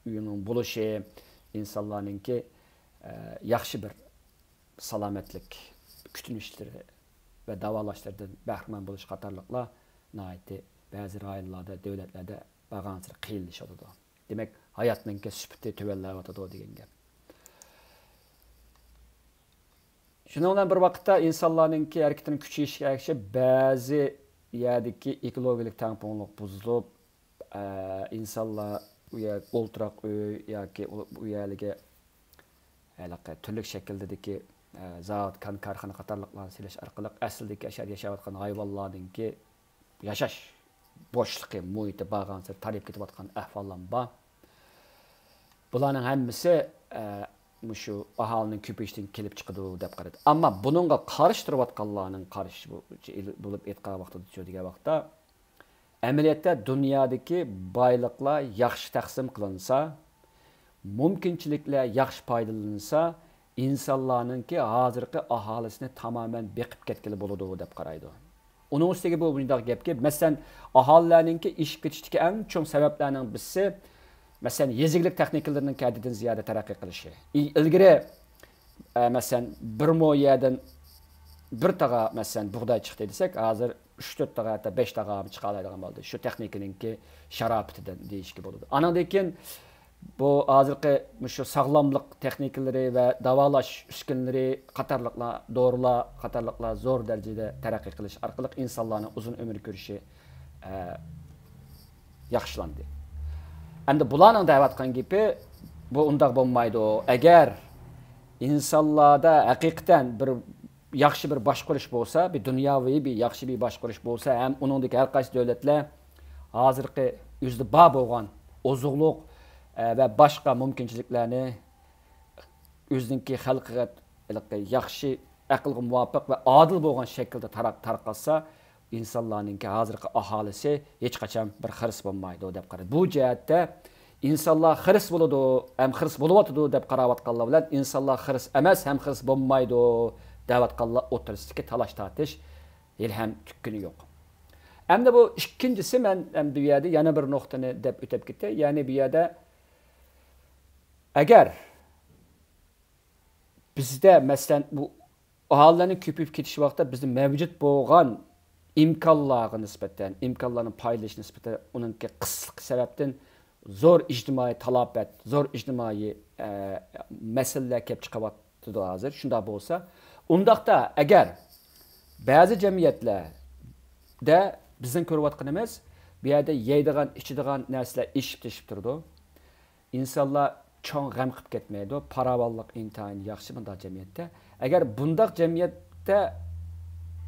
ئۆيىنىڭ بولۇشى، ئىنسانلارنىڭكى، ئە، ياخشى بىر سالامەتلىك كۈتۈنۈشلىرى ۋە داۋالاشلىرىدىن بەھرىمەن بولۇش قاتارلىقلار ناھايىتى بەزى رايونلاردا، دۆلەتلەردە بارغانسېرى قىيىنلىشىۋاتىدۇ. دېمەك، ھاياتنىڭكى سۈپىتى تۆۋەنلەۋاتىدۇ دېگەن گەپ. شۇنىڭ بىلەن بىر ۋاقىتتا، ئىنسانلارنىڭكى ھەرىكىتىنىڭ كۈچىيىشىگە ئەگىشىپ، بەزى يەردىكى ئېكولوگىيەلىك تەڭپۇڭلۇق بۇزۇلۇپ، ئە، ئىنسانلار ئۇ يەر ئولتۇراق ئۆي ياكى ئۇ، ئۇ يەرلىكى ھېلىقى تۈرلۈك شەكىلدىكى، ئە، زاۋۇت، كان، كارخانا قاتارلىقلارنى سېلىش ئارقىلىق ئەسلىدىكى ئەشەدە ياشاۋاتقان ھايۋانلارنىڭكى ياشاش بوشلۇقى، مۇھىتى بارغانسېرى تارىيىپ كېتىۋاتقان ئەھۋاللارمۇ بار. بۇلارنىڭ ھەممىسى، ئە، مۇشۇ ئاھالىنىڭ كۆپىيىشىدىن كېلىپ چىقىدۇ دەپ قارىدى. ئەمما بۇنىڭغا قارشى تۇرۇۋاتقانلارنىڭ قارىشى بولۇپ ئېيتقان ۋاقتىدا، شۇ دېگەن ۋاقىتتا، ئەمەلىيەتتە دۇنيادىكى بايلىقلار ياخشى تەقسىم قىلىنسا، مۇمكىنچىلىكلەر ياخشى پايدىلىنسا، ئىنسانلارنىڭكى ھازىرقى ئاھالىسىنى تامامەن بېقىپ كەتكىلى بولىدۇ دەپ قارايدۇ. ئۇنىڭ ئۈستىگە بۇ مۇنداق گەپكى، مەسىلەن، ئاھالىلەرنىڭكى ئېشىپ كېتىشتىكى ئەڭ چوڭ سەۋەبلەرنىڭ بىرسى، مەسىلەن، يېزا ئىگىلىك تېخنىكىلىرىنىڭ ھەددىدىن زىيادە تەرەققىي قىلىشى. ئى-، ئىلگىرى، ئە، مەسىلەن، بىر مو يەردىن بىر تاغا، مەسىلەن، بۇغداي چىقتى دېسەك، ھازىر ئۈچ تۆت تاغا، ھەتتا بەش تاغا چىقالايدىغان بولدى. شۇ تېخنىكىنىڭكى شاراپىتىدىن دېيىشكە بولىدۇ. ئانىڭدىن كېيىن بۇ ھازىرقى مۇشۇ ساغلاملىق تېخنىكىلىرى ۋە داۋالاش ئۈسكۈنىلىرى قاتارلىقلار، دورىلار قاتارلىقلار زور دەرىجىدە تەرەققىي قىلىش ئارقىلىق ئىنسانلارنىڭ ئۇزۇن ئۆمۈر كۆرۈشى، ئە، ياخشىلاندى. ئەمدى بۇلارنىڭ دەۋاتقان گېپى، بۇ ئۇنداق بولمايدۇ. ئەگەر ئىنسانلاردا ھەقىقەتەن بىر ياخشى بىر باشقۇرۇش بولسا، بىر دۇنياۋى بىر ياخشى بىر باشقۇرۇش بولسا، ھەم ئۇنىڭدىكى ھەر قايسى دۆلەتلەر ھازىرقى ئۆزىدە بار بولغان ئوزۇقلۇق، ئە، ۋە باشقا مۇمكىنچىلىكلەرنى ئۆزىنىڭكى خەلقىگە ھېلىقى ياخشى، ئەقىلگە مۇۋاپىق ۋە ئادىل بولغان شەكىلدە تارق-، تارقاتسا، ئىنسانلارنىڭكى ھازىرقى ئاھالىسى ھېچقاچان بىر خىرىس بولمايدۇ دەپ قارايدۇ. بۇ جەھەتتە ئىنسانلار خىرىس بولىدۇ ھەم خىرىس بولۇۋاتىدۇ دەپ قاراۋاتقانلار بىلەن ئىنسانلار خىرىس ئەمەس ھەم خىرىس بولمايدۇ دەۋاتقانلار ئوتتۇرىسىدىكى تالاش-تارتىش ھېلىھەم تۈگىگىنى يوق. ئەمدى بۇ ئىككىنچىسى، مەن، مەن بۇ يەردە يەنە بىر نۇقتىنى دەپ ئۆتۈپ كېتەي. يەنى بۇ يەردە ئەگەر بىزدە، مەسىلەن، بۇ ئاھالىلەرنىڭ كۆپىيىپ كېتىشى ۋاقتىدا بىزدە مەۋجۇت بولغان ئىمكانلارغا نىسبەتەن، ئىمكانلارنى پايدىلىنىش نىسبىتى ئۇنىڭكى قىسلىقى سەۋەبتىن زور ئىجتىمائىي تالاپەت، زور ئىجتىمائىي، ئە، مەسىلىلەر كېلىپ چىقىۋاتىدۇ ھازىر. شۇنداق بولسا، ئۇنداقتا ئەگەر بەزى جەمئىيەتلەردە بىزنىڭ كۆرۈۋاتقىنىمىز، بۇ يەردە يەيدىغان، ئىچىدىغان نەرسىلەر ئېشىپ تېشىپ تۇرىدۇ. ئىنسانلار چوڭ غەم قىلىپ كەتمەيدۇ. پاراۋانلىق ئىنتايىن ياخشى بۇنداق جەمئىيەتتە. ئەگەر بۇنداق جەمئىيەتتە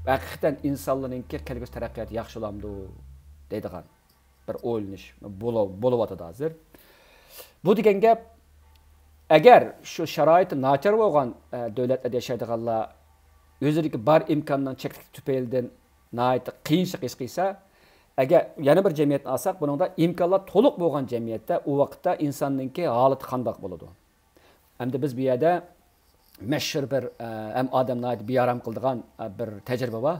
ھەقىقەتەن ئىنسانلارنىڭكى كەلگۈسى تەرەققىياتى ياخشىلامدۇ دەيدىغان بىر ئويلىنىش بولۇ-، بولۇۋاتىدۇ ھازىر. بۇ دېگەن گەپ، ئەگەر شۇ شارائىتى ناچار بولغان، ئە، دۆلەتلەردە ياشايدىغانلار ئۆزىدىكى بار ئىمكاننىڭ چەكلىكى تۈپەيلىدىن ناھايىتى قىيىنچىلىق ھېس قىلسا، ئەگەر يەنە بىر جەمئىيەتنى ئالساق، بۇنىڭدا ئىمكانلار تولۇق بولغان جەمئىيەتتە ئۇ ۋاقىتتا ئىنساننىڭكى ھالىتى قانداق بولىدۇ؟ ئەمدى بىز بۇ يەردە مەشھۇر بىر، ئە، ھەم ئادەم ناھايىتى بىئارام قىلىدىغان، ئە، بىر تەجرىبە بار.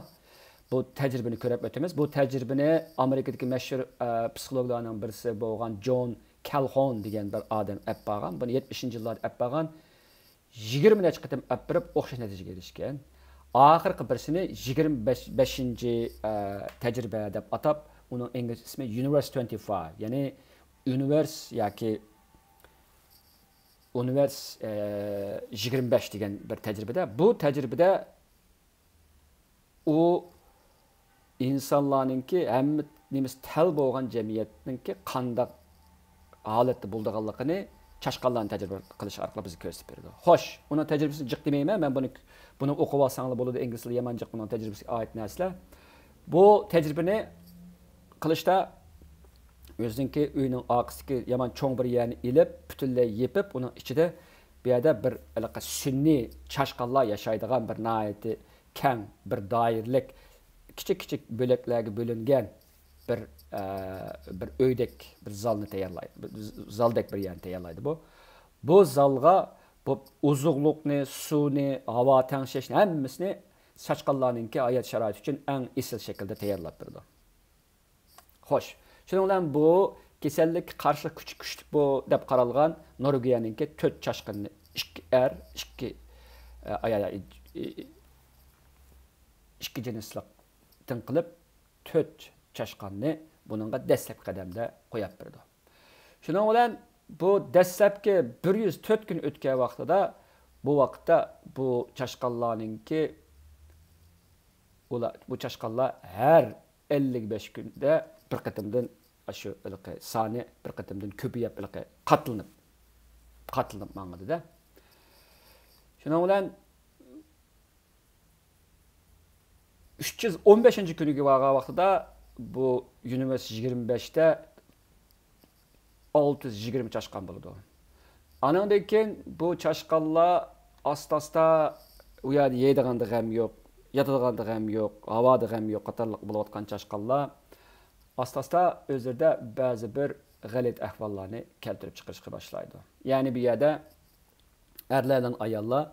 بۇ تەجرىبىنى كۆرۈپ ئۆتىمىز. بۇ تەجرىبىنى ئامېرىكىدىكى مەشھۇر، ئە، پسىخولوگلارنىڭ بىرسى بولغان جون كالھون دېگەن بىر ئادەم ئەپ بارغان. بۇنى يەتمىشىنچى يىللاردا ئەپ بارغان. يىگىرمە نەچچە قېتىم ئەپ بېرىپ ئوخشاش نەتىجىگە ئېرىشكەن. ئاخىرقى بىرسىنى يىگىرمە بەشىنچى، ئە، تەجرىبە دەپ ئاتاپ، ئۇنىڭ ئىنگلىز ئىسمى ئۇنىۋېرس توئنتى فايف، يەنى ئۇنىۋېرس ياكى ئۇنىۋېرس، ئە، يىگىرمە بەش دېگەن بىر تەجرىبىدە، بۇ تەجرىبىدە ئۇ ئىنسانلارنىڭكى ھەممە نېمىسى تەل بولغان جەمئىيەتنىڭكى قانداق ھالەتتە بولىدىغانلىقىنى چاشقانلارنى تەجرىبە قىلىش ئارقىلىق بىزگە كۆرسىتىپ بېرىدۇ. خوش، ئۇنىڭ تەجرىبىسىنى جىق دېمەيمەن، مەن بۇنى، بۇنى ئوقۇپ ئالساڭلار بولىدۇ، ئىنگلىز تىلى يامان جىق بۇنىڭ تەجرىبىسىگە ئائىت نەرسىلەر. بۇ تەجرىبىنى قىلىشتا ئۆزىنىڭكى ئۆيىنىڭ ئارقىسىدىكى يامان چوڭ بىر يەرنى ئېلىپ، پۈتۈنلەي يېپىپ، ئۇنىڭ ئىچىدە بۇ يەردە بىر ھېلىقى سۈنئىي چاشقانلار ياشايدىغان بىر ناھايىتى كەڭ، بىر دائىرىلىك، كىچىك كىچىك بۆلەكلەرگە بۆلۈنگەن بىر، ئە، بىر ئۆيدەك بىر زالنى تەييارلايدۇ. بىر زالدەك بىر يەرنى تەييارلايدۇ بۇ. بۇ زالغا بۇ ئوزۇقلۇقنى، سۇنى، ھاۋا تەڭشەشنى، ھەممىسىنى چاشقانلارنىڭكى ھايات شارائىتى ئۈچۈن ئەڭ ئېسىل شەكىلدە تەييارلاپ بېرىدۇ. خوش، شۇنىڭ بىلەن بۇ كېسەللىككە قارشىلىق كۈچى كۈچلۈك بۇ دەپ قارالغان نورۋېگىيەنىڭكى تۆت چاشقىنىنى، ئىككى ئەر، ئىككى، ئە، ئايال، ئىككى جىنسلىقتىن قىلىپ، تۆت چاشقاننى بۇنىڭغا دەسلەپكى قەدەمدە قويۇپ بېرىدۇ. شۇنىڭ بىلەن بۇ دەسلەپكى بىر يۈز تۆت كۈن ئۆتكەن ۋاقتىدا، بۇ ۋاقىتتا بۇ چاشقانلارنىڭكى، ئۇلار، بۇ چاشقانلار ھەر ئەللىك بەش كۈندە بىر قېتىمدىن، شۇ ھېلىقى سانى بىر قېتىمدىن كۆپىيىپ، ھېلىقى قاتلىنىپ، قاتلىنىپ ماڭىدۇ-دە. شۇنىڭ بىلەن ئۈچ يۈز ئون بەشىنچى كۈنىگە بارغان ۋاقتىدا بۇ ئۇنىۋېرس يىگىرمە بەشتە ئالتە يۈز يىگىرمە چاشقان بولىدۇ. ئانىڭدىن كېيىن بۇ چاشقانلار ئاستا-ئاستا، ئۇ يەردە يەيدىغاندا غەم يوق، ياتىدىغاندا غەم يوق، ھاۋادا غەم يوق قاتارلىق بولۇۋاتقان چاشقانلار ئاستا-ئاستا ئۆزلىرىدە بەزى بىر غەلىتە ئەھۋاللارنى كەلتۈرۈپ چىقىرىشقا باشلايدۇ. يەنى بۇ يەردە ئەرلەر بىلەن ئاياللار،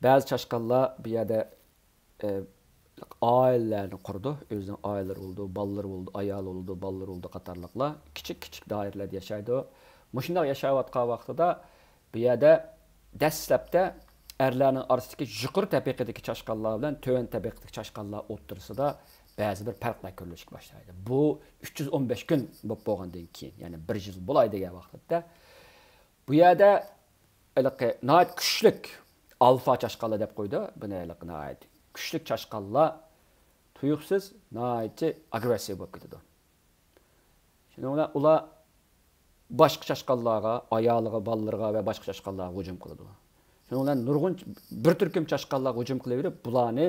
بەزى چاشقانلار بۇ يەردە، ئە، ئائىلىلەرنى قۇرىدۇ. ئۆزىنىڭ ئائىلىلىرى بولىدۇ، بالىلىرى بولىدۇ، ئايالى بولىدۇ، بالىلىرى بولىدۇ قاتارلىقلار. كىچىك، كىچىك دائىرىلەردە ياشايدۇ. مۇشۇنداق ياشاۋاتقان ۋاقتىدا بۇ يەردە دەسلەپتە ئەرلەرنىڭ ئارىسىدىكى يۇقىرى تەبىقىدىكى چاشقانلار بىلەن تۆۋەن تەبىقىدىكى چاشقانلار ئوتتۇرىسىدا بەزى بىر پەرقلەر كۆرۈلۈشكە باشلايدۇ. بۇ ئۈچ يۈز ئون بەش كۈن بولۇپ بولغاندىن كېيىن، يەنى بىر يىل بولاي دېگەن ۋاقىتتا، بۇ يەردە ھېلىقى ناھايىتى كۈچلۈك ئالفا چاشقانلار دەپ قويىدۇ. بۇنى ھېلىقى ناھايىتى كۈچلۈك چاشقانلار تۇيۇقسىز ناھايىتى ئاگرېسسىپ بولۇپ كېتىدۇ. شۇنىڭ بىلەن ئۇلار باشقا چاشقانلارغا، ئايالىغا، بالىلىرىغا ۋە باشقا چاشقانلارغا ھۇجۇم قىلىدۇ. شۇنىڭ بىلەن نۇرغۇن، بىر تۈركۈم چاشقانلار ھۇجۇم قىلىۋېرىپ، بۇلارنى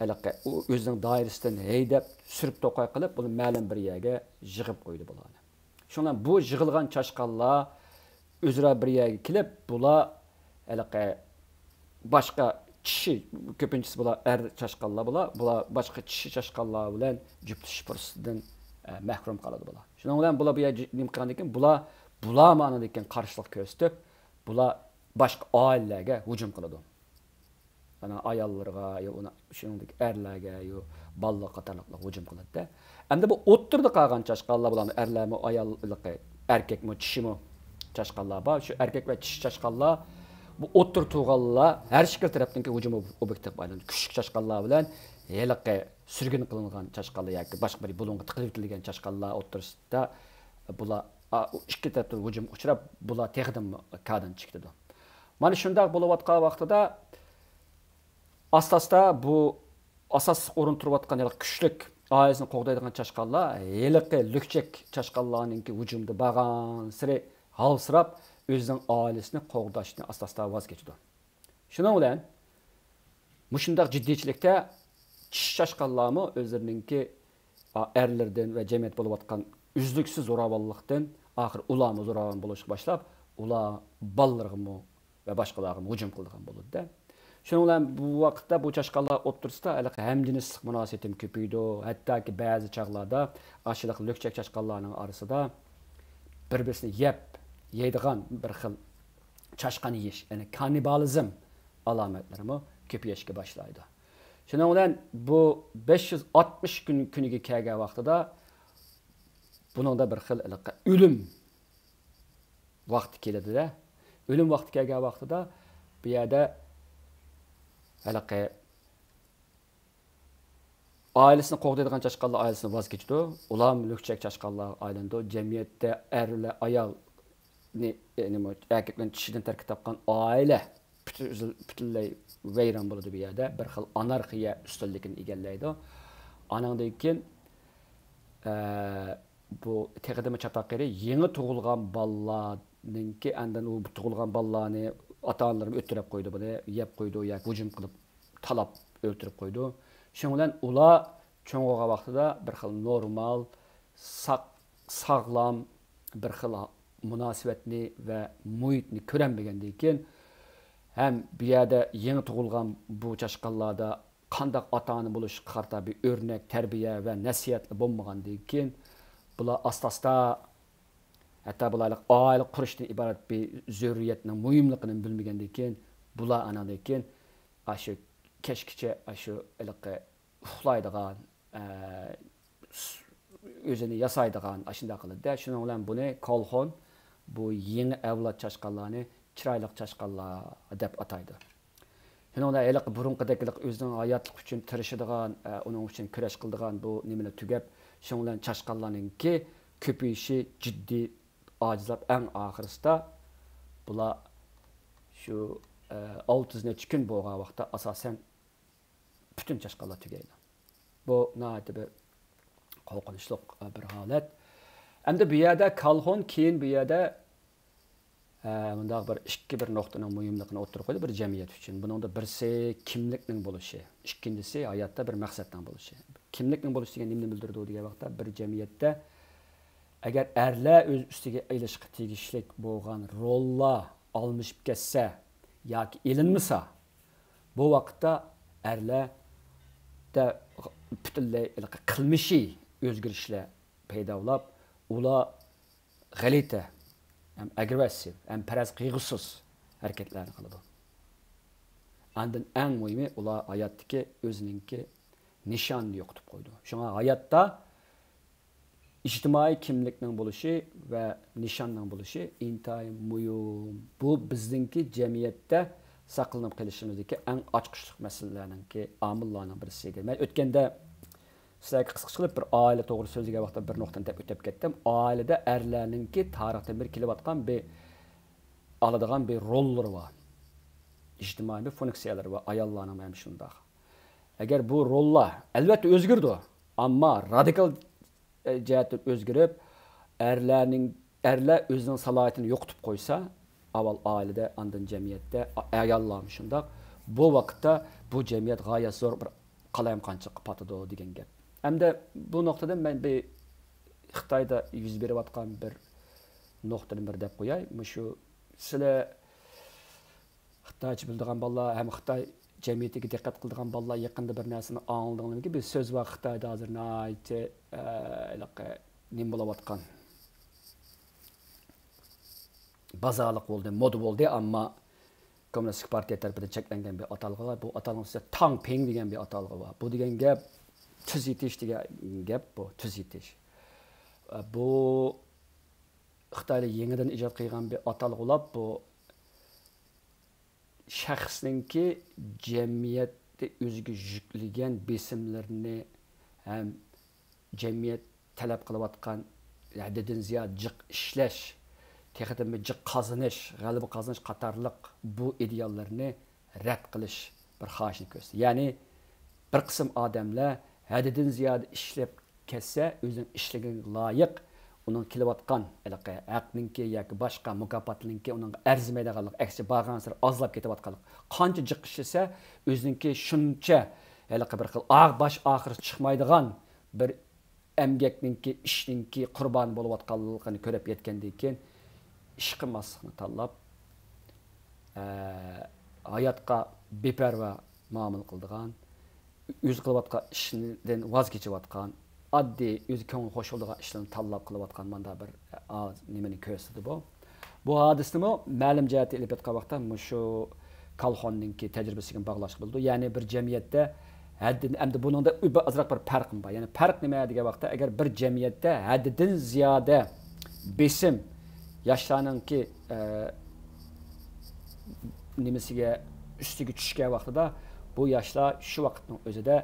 ھېلىقى ئۇ ئۆزىنىڭ دائىرىسىدىن ھەيدەپ، سۈرۈپ توقاي قىلىپ، بۇنى مەلۇم بىر يەرگە يىغىپ قويىدۇ بۇلارنى. شۇنىڭ بىلەن بۇ يىغىلغان چاشقانلار ئۆزئارا بىر يەرگە كېلىپ، بۇلار ھېلىقى باشقا چىشى، كۆپىنچىسى بۇلار ئەر چاشقانلار بۇلار، بۇلار باشقا چىشى چاشقانلار بىلەن جۈپتلىشىش پۇرسىتىدىن، ئە، مەھرۇم قالىدۇ بۇلار. شۇنىڭ بىلەن بۇلار بۇ يەر نېمە قىلغاندىن كېيىن، بۇلار، بۇلارمۇ ئاندىن كېيىن قارشىلىق كۆرسىتىپ، بۇلار باشقا ئائىلىلەرگە ھۇجۇم قىلىدۇ. ئانا ئاياللىرىغا، يا ئۇنى، شۇنىڭدەك ئەرلەرگە، يا بالىلار قاتارلىقلارغا ھۇجۇم قىلىدۇ. ئەمدى بۇ ئوتتۇرىدا قالغان چاشقانلار، بۇلارنىڭ ئەرلەرمۇ، ئاياللىقى، ئەركەكمۇ، چىشىمۇ چاشقانلار بار. شۇ ئەركەك ۋە چىشى چاشقانلار، بۇ ئوتتۇرا تۇرغانلار ھەر شەكىل تەرەپتىنكى ھۇجۇم ئوبيېكتىغا ئايلاندى. كۈچلۈك چاشقانلار بىلەن ھېلىقى سۈرگۈن قىلىنغان چاشقانلار ياكى باشقا بىر بۇلۇڭغا تىقىلىۋېتىلگەن چاشقانلار ئوتتۇرىسىدا بۇلار، ئا، ئىككى تەرەپتىن ھۇجۇمغا ئۇچراپ، بۇلار تېخىدىنمۇ كادىن چىقىدۇ. مانا شۇنداق بولۇۋاتقان ۋاقتىدا ئاستا-ئاستا بۇ ئاساسلىق ئورۇن تۇرۇۋاتقان ھېلىقى كۈچلۈك ئائىلىسىنى قوغدايدىغان چاشقانلار ھېلىقى لۈكچەك چاشقانلارنىڭكى ھۇجۇمىدا بارغانسېرى ھالسىراپ، ئۆزىنىڭ ئائىلىسىنى قوغداشنى ئاستا-ئاستا ۋاز كېچىدۇ. شۇنىڭ بىلەن مۇشۇنداق جىددىيچىلىكتە چىشى چاشقانلارمۇ ئۆزلىرىنىڭكى، ئا، ئەرلىرىدىن ۋە جەمئىيەتتە بولۇۋاتقان ئۈزلۈكسىز زوراۋانلىقتىن ئاخىر ئۇلارمۇ زوراۋان بولۇشقا باشلاپ، ئۇلار بالىلىرىغىمۇ ۋە باشقىلارغىمۇ ھۇجۇم قىلىدىغان بولىدۇ-دە. شۇنىڭ بىلەن بۇ ۋاقىتتا بۇ چاشقانلار ئوتتۇرىسىدا ھېلىقى ھەمجىنسلىق مۇناسىۋىتىمۇ كۆپىيىدۇ. ھەتتاكى بەزى چاغلاردا ئاشۇنداق لۈكچەك چاشقانلارنىڭ ئارىسىدا بىر-بىرسىنى يەپ يەيدىغان بىر خىل چاشقان يېيىش، يەنى كاننىبالىزم ئالامەتلىرىمۇ كۆپىيىشكە باشلايدۇ. شۇنىڭ بىلەن بۇ بەش يۈز ئاتمىش كۈن كۈنىگە كەلگەن ۋاقتىدا بۇنىڭدا بىر خىل ھېلىقى ئۆلۈم ۋاقتى كېلىدۇ-دە. ئۆلۈم ۋاقتى كەلگەن ۋاقتىدا بۇ يەردە ھېلىقى ئائىلىسىنى قوغدايدىغان چاشقانلار ئائىلىسىدىن ۋاز كېچىدۇ. ئۇلار لۈكچەك چاشقانلارغا ئايلىنىدۇ. جەمئىيەتتە ئەرلەر، ئايالنى، يەنى ئەركەك بىلەن چىشىدىن تەركىب تاپقان ئائىلە پۈتۈن-، پۈتۈنلەي ۋەيران بولىدۇ بۇ يەردە. بىر خىل ئانارخىيە ئۈستۈنلۈكىنى ئىگىلەيدۇ. ئانىڭدىن كېيىن، ئە، بۇ تېخىدىنمۇ چاتاق يېرى يېڭى تۇغۇلغان بالىلارنىڭكى، ئاندىن ئۇ تۇغۇلغان بالىلارنى ئاتا-ئانىلىرى ئۆلتۈرۈپ قويىدۇ، بۇنى يەپ قويىدۇ ياكى ھۇجۇم قىلىپ تالاپ ئۆلتۈرۈپ قويىدۇ. شۇنىڭ بىلەن ئۇلار چوڭ بولغان ۋاقتىدا بىر خىل نورمال، ساق-، ساغلام بىر خىل مۇناسىۋەتنى ۋە مۇھىتنى كۆرەلمىگەندىن كېيىن، ھەم بۇ يەردە يېڭى تۇغۇلغان بۇ چاشقانلاردا قانداق ئاتا-ئانا بولۇشقا قارىتا بىر ئۆرنەك، تەربىيە ۋە نەسىھەتلەر بولمىغاندىن كېيىن، بۇلار ئاستا-ئاستا، ھەتتا بۇلار ئائىلە قۇرۇشتىن ئىبارەت بىر زۆرۈرىيەتنىڭ مۇھىملىقىنى بىلمىگەندىن كېيىن، بۇلار ئانىڭدىن كېيىن ئاشۇ كەچكىچە ئاشۇ ھېلىقى ئۇخلايدىغان، ئە، ئۆزىنى ياسايدىغان ئاشۇنداق قىلىدۇ-دە. شۇنىڭ بىلەن بۇنى كالخون، بۇ يېڭى ئەۋلاد چاشقانلارنى چىرايلىق چاشقانلار دەپ ئاتايدۇ. شۇنىڭدا ھېلىقى بۇرۇنقىدەك ھېلىقى ئۆزىنىڭ ھاياتلىق ئۈچۈن تىرىشىدىغان، ئە، ئۇنىڭ ئۈچۈن كۈرەش قىلىدىغان بۇ نېمىلەر تۈگەپ، شۇنىڭ بىلەن چاشقانلارنىڭكى كۆپىيىشى جىددىي ئاجىزلاپ، ئەڭ ئاخىرسىدا بۇلار شۇ، ئە، ئالتە يۈز نەچچە كۈن بولغان ۋاقىتتا ئاساسەن پۈتۈن چاشقانلار تۈگەيدۇ. بۇ ناھايىتى بىر قورقۇنچلۇق، ئە، بىر ھالەت. ئەمدى بۇ يەردە كالخون كېيىن بۇ يەردە، ئە، مۇنداق بىر ئىككى بىر نۇقتىنىڭ مۇھىملىقىنى ئوتتۇرىغا قويدى بىر جەمئىيەت ئۈچۈن. بۇنىڭدا بىرسى كىملىكنىڭ بولۇشى، ئىككىنچىسى ھاياتتا بىر مەقسەتنىڭ بولۇشى. كىملىكنىڭ بولۇشى دېگەن نېمىنى بىلدۈرىدۇ دېگەن ۋاقىتتا، بىر جەمئىيەتتە ئەگەر ئەرلەر ئۆز ئۈستىگە ئېلىشقا تېگىشلىك بولغان روللار ئالمىشىپ كەتسە ياكى ئېلىنمىسا، بۇ ۋاقىتتا ئەرلەردە پۈتۈنلەي ھېلىقى قىلمىشىي ئۆزگىرىشلەر پەيدا بولۇپ، ئۇلار غەلىتە، ھەم ئاگرېسسىپ، ھەم پەرەز قىلغۇسىز ھەرىكەتلەرنى قىلىدۇ. ئاندىن ئەڭ مۇھىمى، ئۇلار ھاياتتىكى ئۆزىنىڭكى نىشانىنى يوقىتىپ قويىدۇ. شۇڭا ھاياتتا ئىجتىمائىي كىملىكنىڭ بولۇشى ۋە نىشاننىڭ بولۇشى ئىنتايىن مۇھىم. بۇ بىزنىڭكى جەمئىيەتتە ساقلىنىپ قېلىشىمىزدىكى ئەڭ ئاچقۇچلۇق مەسىلىلەرنىڭكى، ئامىللارنىڭ بىرسى. مەن ئۆتكەندە سىلەرگە قىسقىچە قىلىپ بىر ئائىلە توغرا سۆزلىگەن ۋاقىتتا بىر نۇقتىنى دەپ ئۆتۈپ كەتتىم. ئائىلىدە ئەرلەرنىڭكى تارىختىن بېرى كېلىۋاتقان بىر ئالىدىغان بىر روللىرى بار. ئىجتىمائىي بىر فۇنكسىيەلىرى بار. ئاياللارنىڭ ھەم شۇنداق. ئەگەر بۇ روللار، ئەلۋەتتە، ئۆزگىرىدۇ، ئەمما رادىكال، ئە، جەھەتتىن ئۆزگىرىپ، ئەرلەرنىڭ، ئەرلەر ئۆزىنىڭ سالاھىيىتىنى يوقىتىپ قويسا، ئاۋۋال ئائىلىدە، ئاندىن جەمئىيەتتە، ئا-، ئاياللارمۇ شۇنداق. بۇ ۋاقىتتا بۇ جەمئىيەت غايەت زور بىر قالايمىقانچىلىققا پاتىدۇ دېگەن گەپ. ئەمدى بۇ نۇقتىدىن مەن بىر خىتايدا يۈز بېرىۋاتقان بىر نۇقتىدىن بىر دەپ قوياي. مۇشۇ سىلەر خىتايچە بىلىدىغان بالىلار ھەم خىتاي جەمئىيىتىگە دىققەت قىلىدىغان بالىلار يېقىندا بىر نەرسىنى ئاڭلىدىڭلارمىكىن؟ بىر سۆز بار خىتايدا ھازىر ناھايىتى، ئە، ھېلىقى نېمە بولۇۋاتقان، بازارلىق بولدى، مودا بولدى، ئەمما كوممۇنىستىك پارتىيە تەرىپىدىن چەكلەنگەن بىر ئاتالغۇ بار. بۇ ئاتالغۇنىڭ ئىچىدە تاڭ پىڭ دېگەن بىر ئاتالغۇ بار. بۇ دېگەن گەپ تۈز يېتىش دېگەن گەپ بۇ، تۈز يېتىش. ئە، بۇ خىتايلار يېڭىدىن ئىجاد قىلغان بىر ئاتالغۇ بولۇپ، بۇ شەخسنىڭكى جەمئىيەتتە ئۆزىگە يۈكلىگەن بېسىملىرىنى ھەم جەمئىيەت تەلەپ قىلىۋاتقان ھەددىدىن زىيادە جىق ئىشلەش، تېخىدىنمۇ جىق قازىنىش، غەلىبە قازىنىش قاتارلىق بۇ ئىدېئاللىرىنى رەت قىلىش بىر خاھىشىنى كۆرسىتىدۇ. يەنى بىر قىسىم ئادەملەر ھەددىدىن زىيادە ئىشلەپ كەتسە، ئۆزىنىڭ ئىشلىگىنىگە لايىق، ئۇنىڭ كېلىۋاتقان ھېلىقى ھەقنىڭكى ياكى باشقا مۇكاپاتنىڭكى ئۇنىڭغا ئەرزىمەيدىغانلىقى، ئەكسىچە بارغانسېرى ئازلاپ كېتىۋاتقانلىقى، قانچە جىق ئىشلىسە، ئۆزىنىڭكى شۇنچە ھېلىقى بىر خىل ئا-، باش ئاخىرى چىقمايدىغان بىر ئەمگەكنىڭكى، ئىشنىڭكى قۇربانى بولۇۋاتقانلىقىنى كۆرۈپ يەتكەندىن كېيىن، ئىش قىلماسلىقنى تاللاپ، ئە، ھاياتقا بىپەرۋا مۇئامىلە قىلىدىغان، ئۆزى قىلىۋاتقان ئىشىدىن ۋاز كېچىۋاتقان، ئاددىي ئۆزى كۆڭلى خوش بولىدىغان ئىشلارنى تاللاپ قىلىۋاتقان مانداق بىر، ئا، نېمىنى كۆرسىتىدۇ بۇ. بۇ ھادىسىنىمۇ مەلۇم جەھەتتە ئېلىپ ئېيتقان ۋاقىتتا مۇشۇ كالخوننىڭكى تەجرىبىسىگە باغلاشقا بولىدۇ. يەنى بىر جەمئىيەتتە ھەددىدىن، ئەمدى بۇنىڭدا ئازراق بىر پەرقمۇ بار. يەنى پەرق نېمە دېگەن ۋاقىتتا، ئەگەر بىر جەمئىيەتتە ھەددىدىن زىيادە بېسىم ياشلارنىڭكى، ئە، نېمىسىگە، ئۈستىگە چۈشكەن ۋاقتىدا، بۇ ياشلار شۇ ۋاقىتنىڭ ئۆزىدە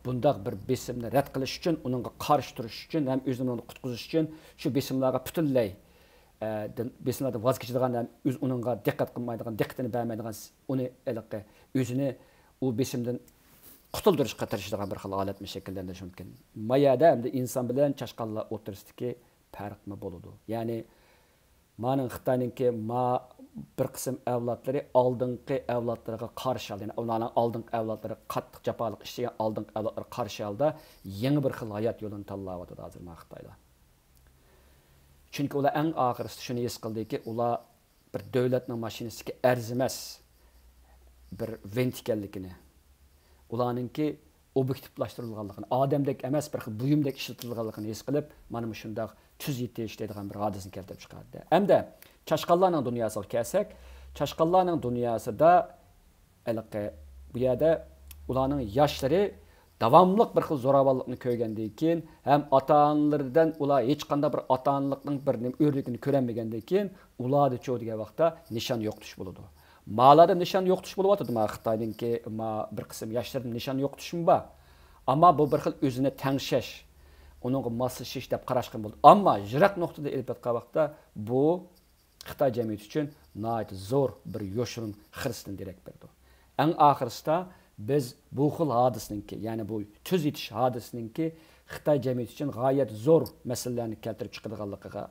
بۇنداق بىر بېسىمنى رەت قىلىش ئۈچۈن، ئۇنىڭغا قارشى تۇرۇش ئۈچۈن ھەم ئۆزىنى ئۇنىڭدىن قۇتقۇزۇش ئۈچۈن شۇ بېسىملارغا پۈتۈنلەي، ئە، دىن، بېسىملاردىن ۋاز كېچىدىغان ھەم ئۆز ئۇنىڭغا دىققەت قىلمايدىغان، دىققىتىنى بەرمەيدىغان، ئۇنى ھېلىقى ئۆزىنى ئۇ بېسىمدىن قۇتۇلدۇرۇشقا تىرىشىدىغان بىر خىل ھالەتنى شەكىللەندۈرۈشى مۇمكىن. ما يەردە ئەمدى ئىنسان بىلەن چاشقانلار ئوتتۇرىسىدىكى پەرقمۇ بولىدۇ. يەنى مانىڭ خىتاينىڭكى ما بىر قىسىم ئەۋلادلىرى ئالدىنقى ئەۋلادلىرىغا قارشى ھالدا، يەنى ئۇلارنىڭ ئالدىنقى ئەۋلادلىرى قاتتىق جاپالىق ئىشلىگەن ئالدىنقى ئەۋلادلىرىغا قارشى ھالدا يېڭى بىر خىل ھايات يولىنى تاللاۋاتىدۇ ھازىر ما خىتايلار. چۈنكى ئۇلار ئەڭ ئاخىرسىدا شۇنى ھېس قىلدىكى، ئۇلار بىر دۆلەتنىڭ ماشىنىسىدىكى ئەرزىمەس بىر ۋىنت ئىكەنلىكىنى، ئۇلارنىڭكى ئوبيېكتىپلاشتۇرۇلغانلىقىنى، ئادەمدەك ئەمەس، بىر خىل بۇيۇمدەك ئىشلىتىلغانلىقىنى ھېس قىلىپ، مانا مۇشۇنداق تۈز يېتىش دەيدىغان بىر ھادىسىنى كەلتۈرۈپ چىقاردى. ئەمدى چاشقانلارنىڭ دۇنياسىغا كەلسەك، چاشقانلارنىڭ دۇنياسىدا ھېلىقى بۇ يەردە ئۇلارنىڭ ياشلىرى داۋاملىق بىر خىل زوراۋانلىقنى كۆرگەندىن كېيىن ھەم ئاتا-ئانىلىرىدىن ئۇلار ھېچقانداق بىر ئاتا-ئانىلىقنىڭ بىر نېمە ئۆرنىكىنى كۆرەلمىگەندىن كېيىن ئۇلاردىچۇ دېگەن ۋاقىتتا نىشان يوقىتىش بولىدۇ. مالاردا نىشان يوقىتىش بولۇۋاتىدۇ. ما خىتاينىڭكى ما بىر قىسىم ياشلىرىدا نىشان يوقىتىشمۇ بار. ئەمما بۇ بىر خىل ئۆزىنى تەڭشەش، ئۇنىڭغا ماسلىشىش دەپ قاراشقىمۇ بولىدۇ. ئەمما يىراق نۇقتىدا ئېلىپ ئېيتقان ۋاقىتتا بۇ خىتاي جەمئىيىتى ئۈچۈن ناھايىتى زور بىر يوشۇرۇن خىرىستىن دېرەك بېرىدۇ. ئەڭ ئاخىرسىدا بىز بۇ خىل ھادىسىنىڭكى، يەنى بۇ تۈز يېتىش ھادىسىنىڭكى خىتاي جەمئىيىتى ئۈچۈن غايەت زور مەسىلىلەرنى كەلتۈرۈپ چىقىدىغانلىقىغا،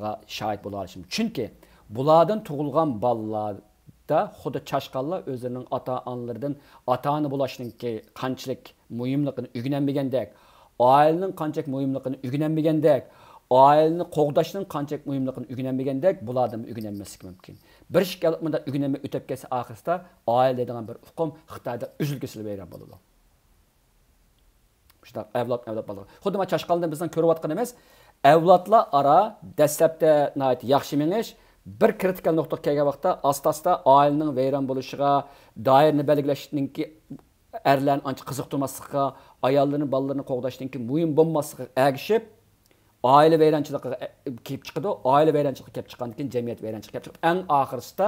غا شاھىت بولالايمىز. چۈنكى بۇلاردىن تۇغۇلغان بالىلاردا خۇددى چاشقانلار ئۆزلىرىنىڭ ئاتا-ئانىلىرىدىن ئاتا-ئانا بولۇشنىڭكى قانچىلىك مۇھىملىقىنى ئۆگىنەلمىگەندەك، ئائىلىنىڭ قانچەك مۇھىملىقىنى ئۆگىنەلمىگەندەك، ئائىلىنى قوغداشنىڭ قانچەك مۇھىملىقىنى ئۆگىنەلمىگەندەك، بۇلاردىنمۇ ئۆگىنەلمەسلىكى مۇمكىن. بىر ئىككى ئەۋلاد مۇنداق ئۆگىنەلمەي ئۆتۈپ كەتسە، ئاخىرسىدا ئائىلە دەيدىغان بىر ئۇقۇم خىتايدا ئۈزۈل-كېسىل ۋەيران بولىدۇ. شۇنداق ئەۋلاد، ئەۋلاد بالىلار. خۇددى مانا چاشقانلىرىدىن بىزنىڭ كۆرۈۋاتقىنىمىز، ئەۋلادلار ئارا دەسلەپتە ناھايىتى ياخشى مېڭىش، بىر كرىتىكال نۇقتىغا كەلگەن ۋاقىتتا ئاستا-ئاستا ئائىلىنىڭ ۋەيران بولۇشىغا، دائىرىنى بەلگىلەشنىڭكى ئەرلەرنى ئانچە قىزىقتۇرماسلىقىغا، ئاياللىرىنى، بالىلىرىنى قوغداشنىڭكى مۇھىم بولماسلىقىغا ئەگىشىپ، ئائىلە ۋەيرانچىلىقىغا ئە-، كېلىپ چىقىدۇ. ئائىلە ۋەيرانچىلىقى كېلىپ چىققاندىن كېيىن جەمئىيەت ۋەيرانچىلىقى كېلىپ چىقىپ، ئەڭ ئاخىرسىدا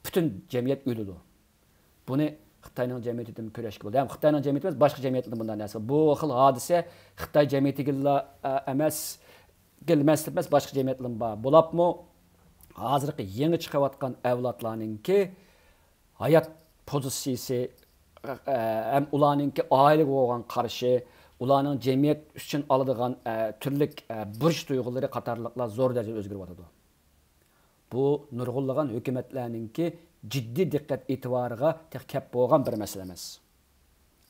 پۈتۈن جەمئىيەت ئۆلىدۇ. بۇنى خىتاينىڭ جەمئىيىتىدىن كۆرۈشكە بولىدۇ. ھەم خىتاينىڭ جەمئىيىتى ئەمەس، باشقا جەمئىيەتلەردە بۇنداق نەرسە. بۇ خىل ھادىسە خىتاي جەمئىيىتىگىلا، ئە، ئەمەس، گىلمەسلىك ئەمەس، باشقا جەمئىيەتلەردە بار. بولۇپمۇ ھازىرقى يېڭى چىقىۋاتقان ئەۋلادلارنىڭكى ھايات پوزىتسىيىسى، ئە، ھەم ئۇلارنىڭكى ئائىلىگە بولغان قارىشى، ئۇلارنىڭ جەمئىيەت ئۈچۈن ئالىدىغان، ئە، تۈرلۈك، ئە، بۇرچ تۇيغۇلىرى قاتارلىقلار زور دەرىجىدە ئۆزگىرىۋاتىدۇ. بۇ نۇرغۇنلىغان ھۆكۈمەتلەرنىڭكى جىددىي دىققەت ئېتىبارىغا تېخى كەپ بولغان بىر مەسىلە ئەمەس.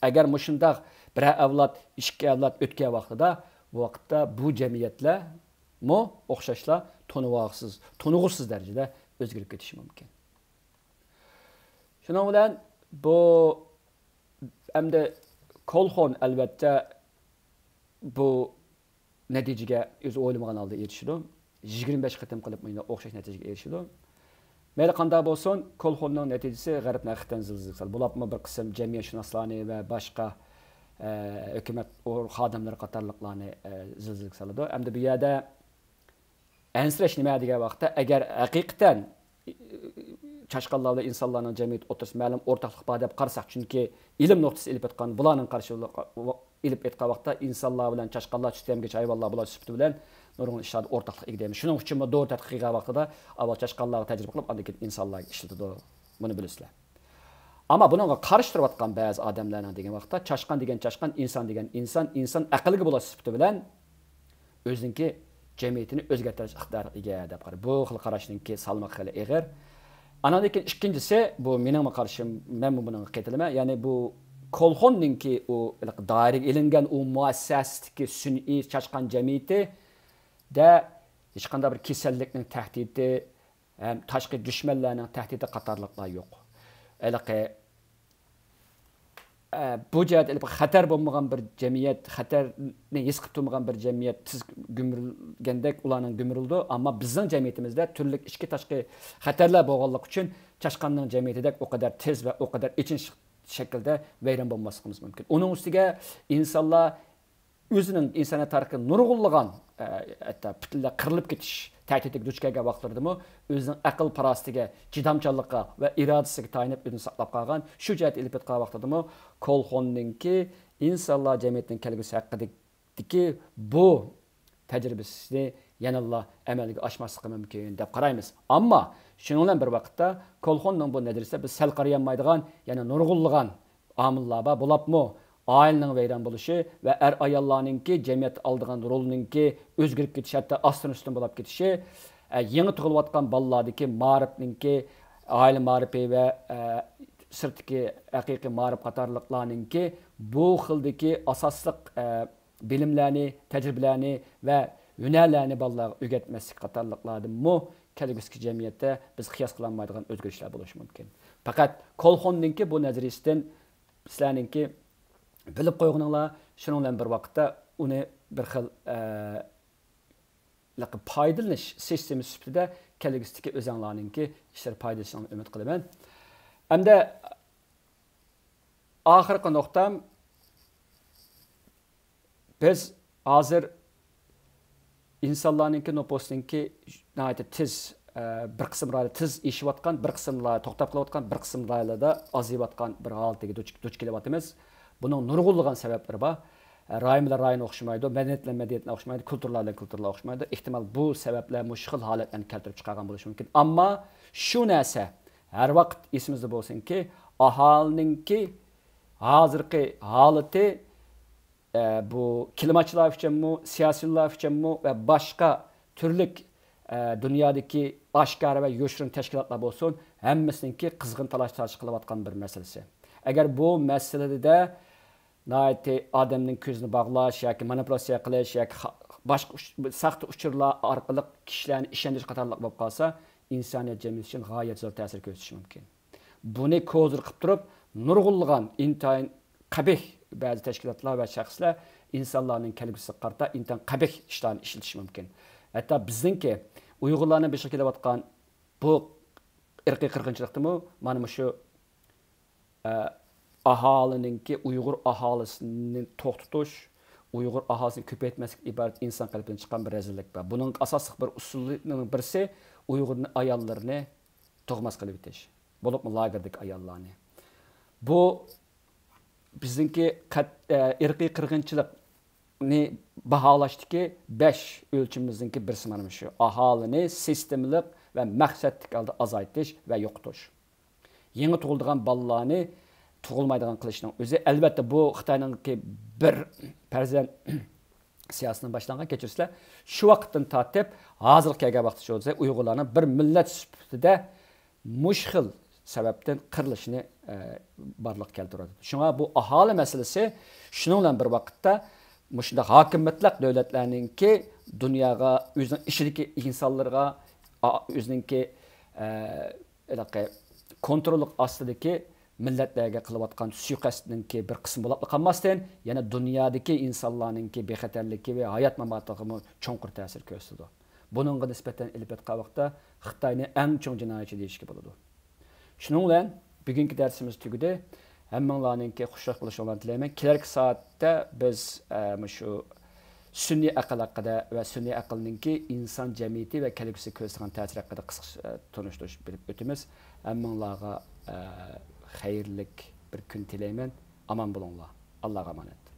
ئەگەر مۇشۇنداق بىرەر ئەۋلاد، ئىككى ئەۋلاد ئۆتكەن ۋاقتىدا، بۇ ۋاقىتتا بۇ جەمئىيەتلەرمۇ ئوخشاشلا تونۇۋالغۇسىز، تونۇغۇسىز دەرىجىدە ئۆزگىرىپ كېتىشى مۇمكىن. شۇنىڭ بىلەن بۇ ئەمدى كولخون ئەلۋەتتە بۇ نەتىجىگە ئۆزى ئويلىمىغان ھالدا ئېرىشىدۇ. يىگىرمە بەش قېتىم قىلىپ مۇنداق ئوخشاش نەتىجىگە ئېرىشىدۇ. مەيلى قانداق بولسۇن، كولخوننىڭ نەتىجىسى غەربنى ھەقىقەتەن زىلزىلىگە سالىدۇ. بولۇپمۇ بىر قىسىم جەمئىيەتشۇناسلارنى ۋە باشقا، ئە، ھۆكۈمەت ئور-، خادىملىرى قاتارلىقلارنى، ئە، زىلزىلىگە سالىدۇ. ئەمدى بۇ يەردە ئەنسىرەش نېمە دېگەن ۋاقىتتا، ئەگەر ھەقىقەتەن چاشقانلار بىلەن ئىنسانلارنىڭ جەمئىيەت ئوتتۇرىسىدا مەلۇم ئورتاقلىق بار دەپ قارىساق، چۈنكى ئىلىم نۇقتىسى ئېلىپ ئېيتقان، بۇلارنىڭ قارىشى ئېلىپ ئېيتقان ۋاقىتتا، ئىنسانلار بىلەن چاشقانلار، چۈتۈەمگەچ ھايۋانلار بۇلار سۈپىتى بىلەن نۇرغۇن ئىشلاردا ئورتاقلىق ئىگە دەيمىز. شۇنىڭ ئۈچۈنمۇ دورا تەتقىق قىلغان ۋاقتىدا ئاۋۋال چاشقانلارغا تەجرىبە قىلىپ، ئاندىن كېيىن ئىنسانلارغا ئىشلىتىدۇ. بۇنى بىلىسىلەر. ئەمما بۇنىڭغا قارشى تۇرۇۋاتقان بەزى ئادەملەرنىڭ دېگەن ۋاقىتتا، چاشقان دېگەن چاشقان، ئىنسان دېگەن ئىنسان، ئىنسان ئەقىلگە بولاش سۈپىتى بىلەن ئۆزىنىڭكى جەمئىيىتىنى ئۆزگەرتىش ئىقتىدارىغا ئىگە دەپ قارىدى. بۇ خىل قاراشنىڭكى سالمىقى خېلى ئېغىر. ئانىڭدىن كېيىن ئىككىنچىسى، بۇ مېنىڭمۇ قارىشىم، مەنمۇ بۇنىڭغا قېتىلىمەن. يەنى بۇ كولخوننىڭكى ئۇ دائىرىگە ئېلىنگەن ئۇ مۇئەسسەسىدىكى سۈنئىي چاشقان جەمئىيىتىدە ھېچقانداق بىر كېسەللىكنىڭ تەھدىتى، ھەم تاشقى دۈشمەنلەرنىڭ تەھدىتى قاتارلىقلار يوق. ھېلىقى ئە، بۇ جەھەتتە ئېلىپ خەتەر بولمىغان بىر جەمئىيەت، خەتەرنى ھېس قىلىپ تۇرمىغان بىر جەمئىيەت تېز گۈمۈرۈلگەندەك ئۇلارنىڭ گۈمۈرۈلىدۇ. ئەمما بىزنىڭ جەمئىيىتىمىزدە تۈرلۈك ئىچكى تاشقى خەتەرلەر بولغانلىقى ئۈچۈن چاشقاننىڭ جەمئىيىتىدەك ئۇ قەدەر تېز ۋە ئۇ قەدەر ئېچىنىش شەكىلدە ۋەيران بولماسلىقىمىز مۇمكىن. ئۇنىڭ ئۈستىگە ئىنسانلار ئۆزىنىڭ ئىنسانىيەت تارىخىدا نۇرغۇنلىغان، ئە، ھەتتا پۈتۈنلەي قىرىلىپ كېتىش تەھدىتىگە دۇچ كەلگەن ۋاقىتلىرىدىمۇ ئۆزىنىڭ ئەقىل-پاراسىتىگە، چىدامچانلىقىغا ۋە ئىرادىسىگە تايىنىپ ئۆزىنى ساقلاپ قالغان. شۇ جەھەتتە ئېلىپ ئېيتقان ۋاقتىدىمۇ كولخوننىڭكى ئىنسانلار جەمئىيىتىنىڭ كەلگۈسى ھەققىدىكى بۇ تەجرىبىسىنى يەنىلا ئەمەلگە ئاشماسلىقى مۇمكىن دەپ قارايمىز. ئەمما شۇنىڭ بىلەن بىر ۋاقىتتا، كولخوننىڭ بۇ نەزەرىيىسىدە بىز سەل قارىيالمايدىغان يەنە نۇرغۇنلىغان ئامىللار بار، بولۇپمۇ ئائىلىنىڭ ۋەيران بولۇشى ۋە ئەر-ئاياللارنىڭكى جەمئىيەتتە ئالىدىغان رولىنىڭكى ئۆزگىرىپ كېتىشى، ھەتتا ئاستىن-ئۈستۈن بولۇپ كېتىشى، ئە، يېڭى تۇغۇلۇۋاتقان بالىلاردىكى مائارىپنىڭكى، ئائىلە مائارىپى ۋە، ئە، سىرتتىكى ھەقىقىي مائارىپ قاتارلىقلارنىڭكى بۇ خىلدىكى ئاساسلىق، ئە، بىلىملەرنى، تەجرىبىلەرنى ۋە ھۈنەرلەرنى بالىلارغا ئۆگەتمەسلىك قاتارلىقلاردىنمۇ كەلگۈسىدىكى جەمئىيەتتە بىز قىياس قىلالمايدىغان ئۆزگىرىشلەر بولۇشى مۇمكىن. پەقەت كولخوننىڭكى بۇ نەزەرىيىسىدىن سىلەرنىڭكى بىلىپ قويغىنىڭلار، شۇنىڭ بىلەن بىر ۋاقىتتا ئۇنى بىر خىل، ئە، پايدىلىنىش سىستېمىسى سۈپىتىدە كەلگۈسىدىكى ئۆزەڭلارنىڭكى ئىشلىرى پايدىلىنىشىڭلارنى ئۈمىد قىلىمەن. ئەمدى ئاخىرقى نۇقتام، بىز ھازىر ئىنسانلارنىڭكى نوپۇسىنىڭكى ناھايىتى تېز، ئە، بىر قىسىم رايوندا تېز ئېشىۋاتقان، بىر قىسىم رايوندا توختاپ قېلىۋاتقان، بىر قىسىم رايونلاردا ئازىيىۋاتقان بىر ھالىتىگە دۇچ، دۇچ كېلىۋاتىمىز. بۇنىڭ نۇرغۇنلىغان سەۋەبلىرى بار. ئە، رايون بىلەن رايون ئوخشىمايدۇ، مەدەنىيەت بىلەن مەدەنىيەت ئوخشىمايدۇ، كۇلتۇرلار بىلەن كۇلتۇرلار ئوخشىمايدۇ. ئېھتىمال، بۇ سەۋەبلەر مۇشۇ خىل ھالەتلەرنى كەلتۈرۈپ چىقارغان بولۇشى مۇمكىن. ئەمما شۇ نەرسە ھەر ۋاقىت ئېسىمىزدە بولسۇنكى، ئاھالىنىڭكى ھازىرقى ھالىتى، ئە، بۇ كلىماتچىلار ئۈچۈنمۇ، سىياسىيونلار ئۈچۈنمۇ ۋە باشقا تۈرلۈك، ئە، دۇنيادىكى ئاشكارا ۋە يوشۇرۇن تەشكىلاتلار بولسۇن، ھەممىسىنىڭكى قىزغىن تالاش-تارتىش قىلىۋاتقان بىر مەسىلىسى. ئەگەر بۇ مەسىلىدە ناھايىتى ئادەمنىڭ كۆزىنى باغلاش ياكى مانىپۇلياتسىيە قىلىش ياكى خا-، باشقا ئۇچ-، ساختا ئۇچۇرلار ئارقىلىق كىشىلەرنى ئىشەندۈرۈش قاتارلىق بولۇپ قالسا، ئىنسانىيەت جەمئىيىتى ئۈچۈن غايەت زور تەسىر كۆرسىتىشى مۇمكىن. بۇنى كوزىر قىلىپ تۇرۇپ، نۇرغۇنلىغان ئىنتايىن قەبىھ بەزى تەشكىلاتلار ۋە شەخسلەر ئىنسانلارنىڭ كەلگۈسىگە قارىتا ئىنتايىن قەبىھ ئىشلارنى ئىشلىتىشى مۇمكىن. ھەتتا بىزنىڭكى ئۇيغۇرلارنىڭ بېشىغا كېلىۋاتقان بۇ ئىرقىي قىرغىنچىلىقتىمۇ مانا مۇشۇ، ئە، ئاھالىنىڭكى، ئۇيغۇر ئاھالىسىنى توختىتىش، ئۇيغۇر ئاھالىسىنى كۆپەيتمەسلىك ئىبارەت ئىنسان قەلبىدىن چىققان بىر رەزىللىك بار. بۇنىڭ ئاساسلىق بىر ئۇسۇلىنىڭ بىرسى ئۇيغۇر ئاياللىرىنى تۇغماس قىلىۋېتىش، بولۇپمۇ لاگېردىكى ئاياللارنى. بۇ بىزنىڭكى قەت-، ئە، ئىرقىي قىرغىنچىلىقنى باھالاشتىكى بەش ئۆلچىمىمىزنىڭكى بىرسى مانا مۇشۇ. ئاھالىنى سىستېمىلىق ۋە مەقسەتلىك ھالدا ئازايتىش ۋە يوقىتىش. يېڭى تۇغۇلىدىغان بالىلارنى تۇغۇلمايدىغان قىلىشنىڭ ئۆزى، ئەلۋەتتە، بۇ خىتاينىڭكى بىر پەرزەنت سىياسىتىنىڭ باشلانغان، كەچۈرسىلەر، شۇ ۋاقىتتىن تارتىپ ھازىرغا كەلگەن ۋاقىتقىچە بولسا ئۇيغۇرلارنىڭ بىر مىللەت سۈپىتىدە مۇشۇ خىل سەۋەبتىن قىرىلىشىنى، ئە، بارلىققا كەلتۈرۈۋاتىدۇ. شۇڭا بۇ ئاھالە مەسىلىسى شۇنىڭ بىلەن بىر ۋاقىتتا مۇشۇنداق ھاكىمىيەتلىك دۆلەتلەرنىڭكى دۇنياغا، ئۆزىنىڭ ئىچىدىكى ئىنسانلىرىغا، ئا-، ئۆزىنىڭكى، ئە، ھېلىقى كونتروللۇق ئاستىدىكى مىللەتلەرگە قىلىۋاتقان سۇيىقەستنىڭكى بىر قىسمى بولۇپلا قالماستىن، يەنە دۇنيادىكى ئىنسانلارنىڭكى بىخەتەرلىكى ۋە ھايات ماماتىغىمۇ چوڭقۇر تەسىر كۆرسىتىدۇ. بۇنىڭغا نىسبەتەن ئېلىپ ئېيتقان ۋاقىتتا خىتاينى ئەڭ چوڭ جىنايەتچى دېيىشكە بولىدۇ. شۇنىڭ بىلەن بۈگۈنكى دەرسىمىز تۈگىدى. ھەممىڭلارنىڭكى خۇشاللىق بولۇشىڭلارنى تىلەيمەن. كېلەركى سائەتتە بىز، ئە، مۇشۇ سۈنئىي ئەقىل ھەققىدە ۋە سۈنئىي ئەقىلنىڭكى ئىنسان جەمئىيىتى ۋە كەلگۈسىگە كۆرسىتىدىغان تەسىرى ھەققىدە قىسقىچە، ئە، تونۇشتۇرۇش بېرىپ ئۆتىمىز. ھەممىڭلارغا، ئە، خەيرلىك بىر كۈن تىلەيمەن. ئامان بولۇڭلار. ئاللاغا ئامانەت.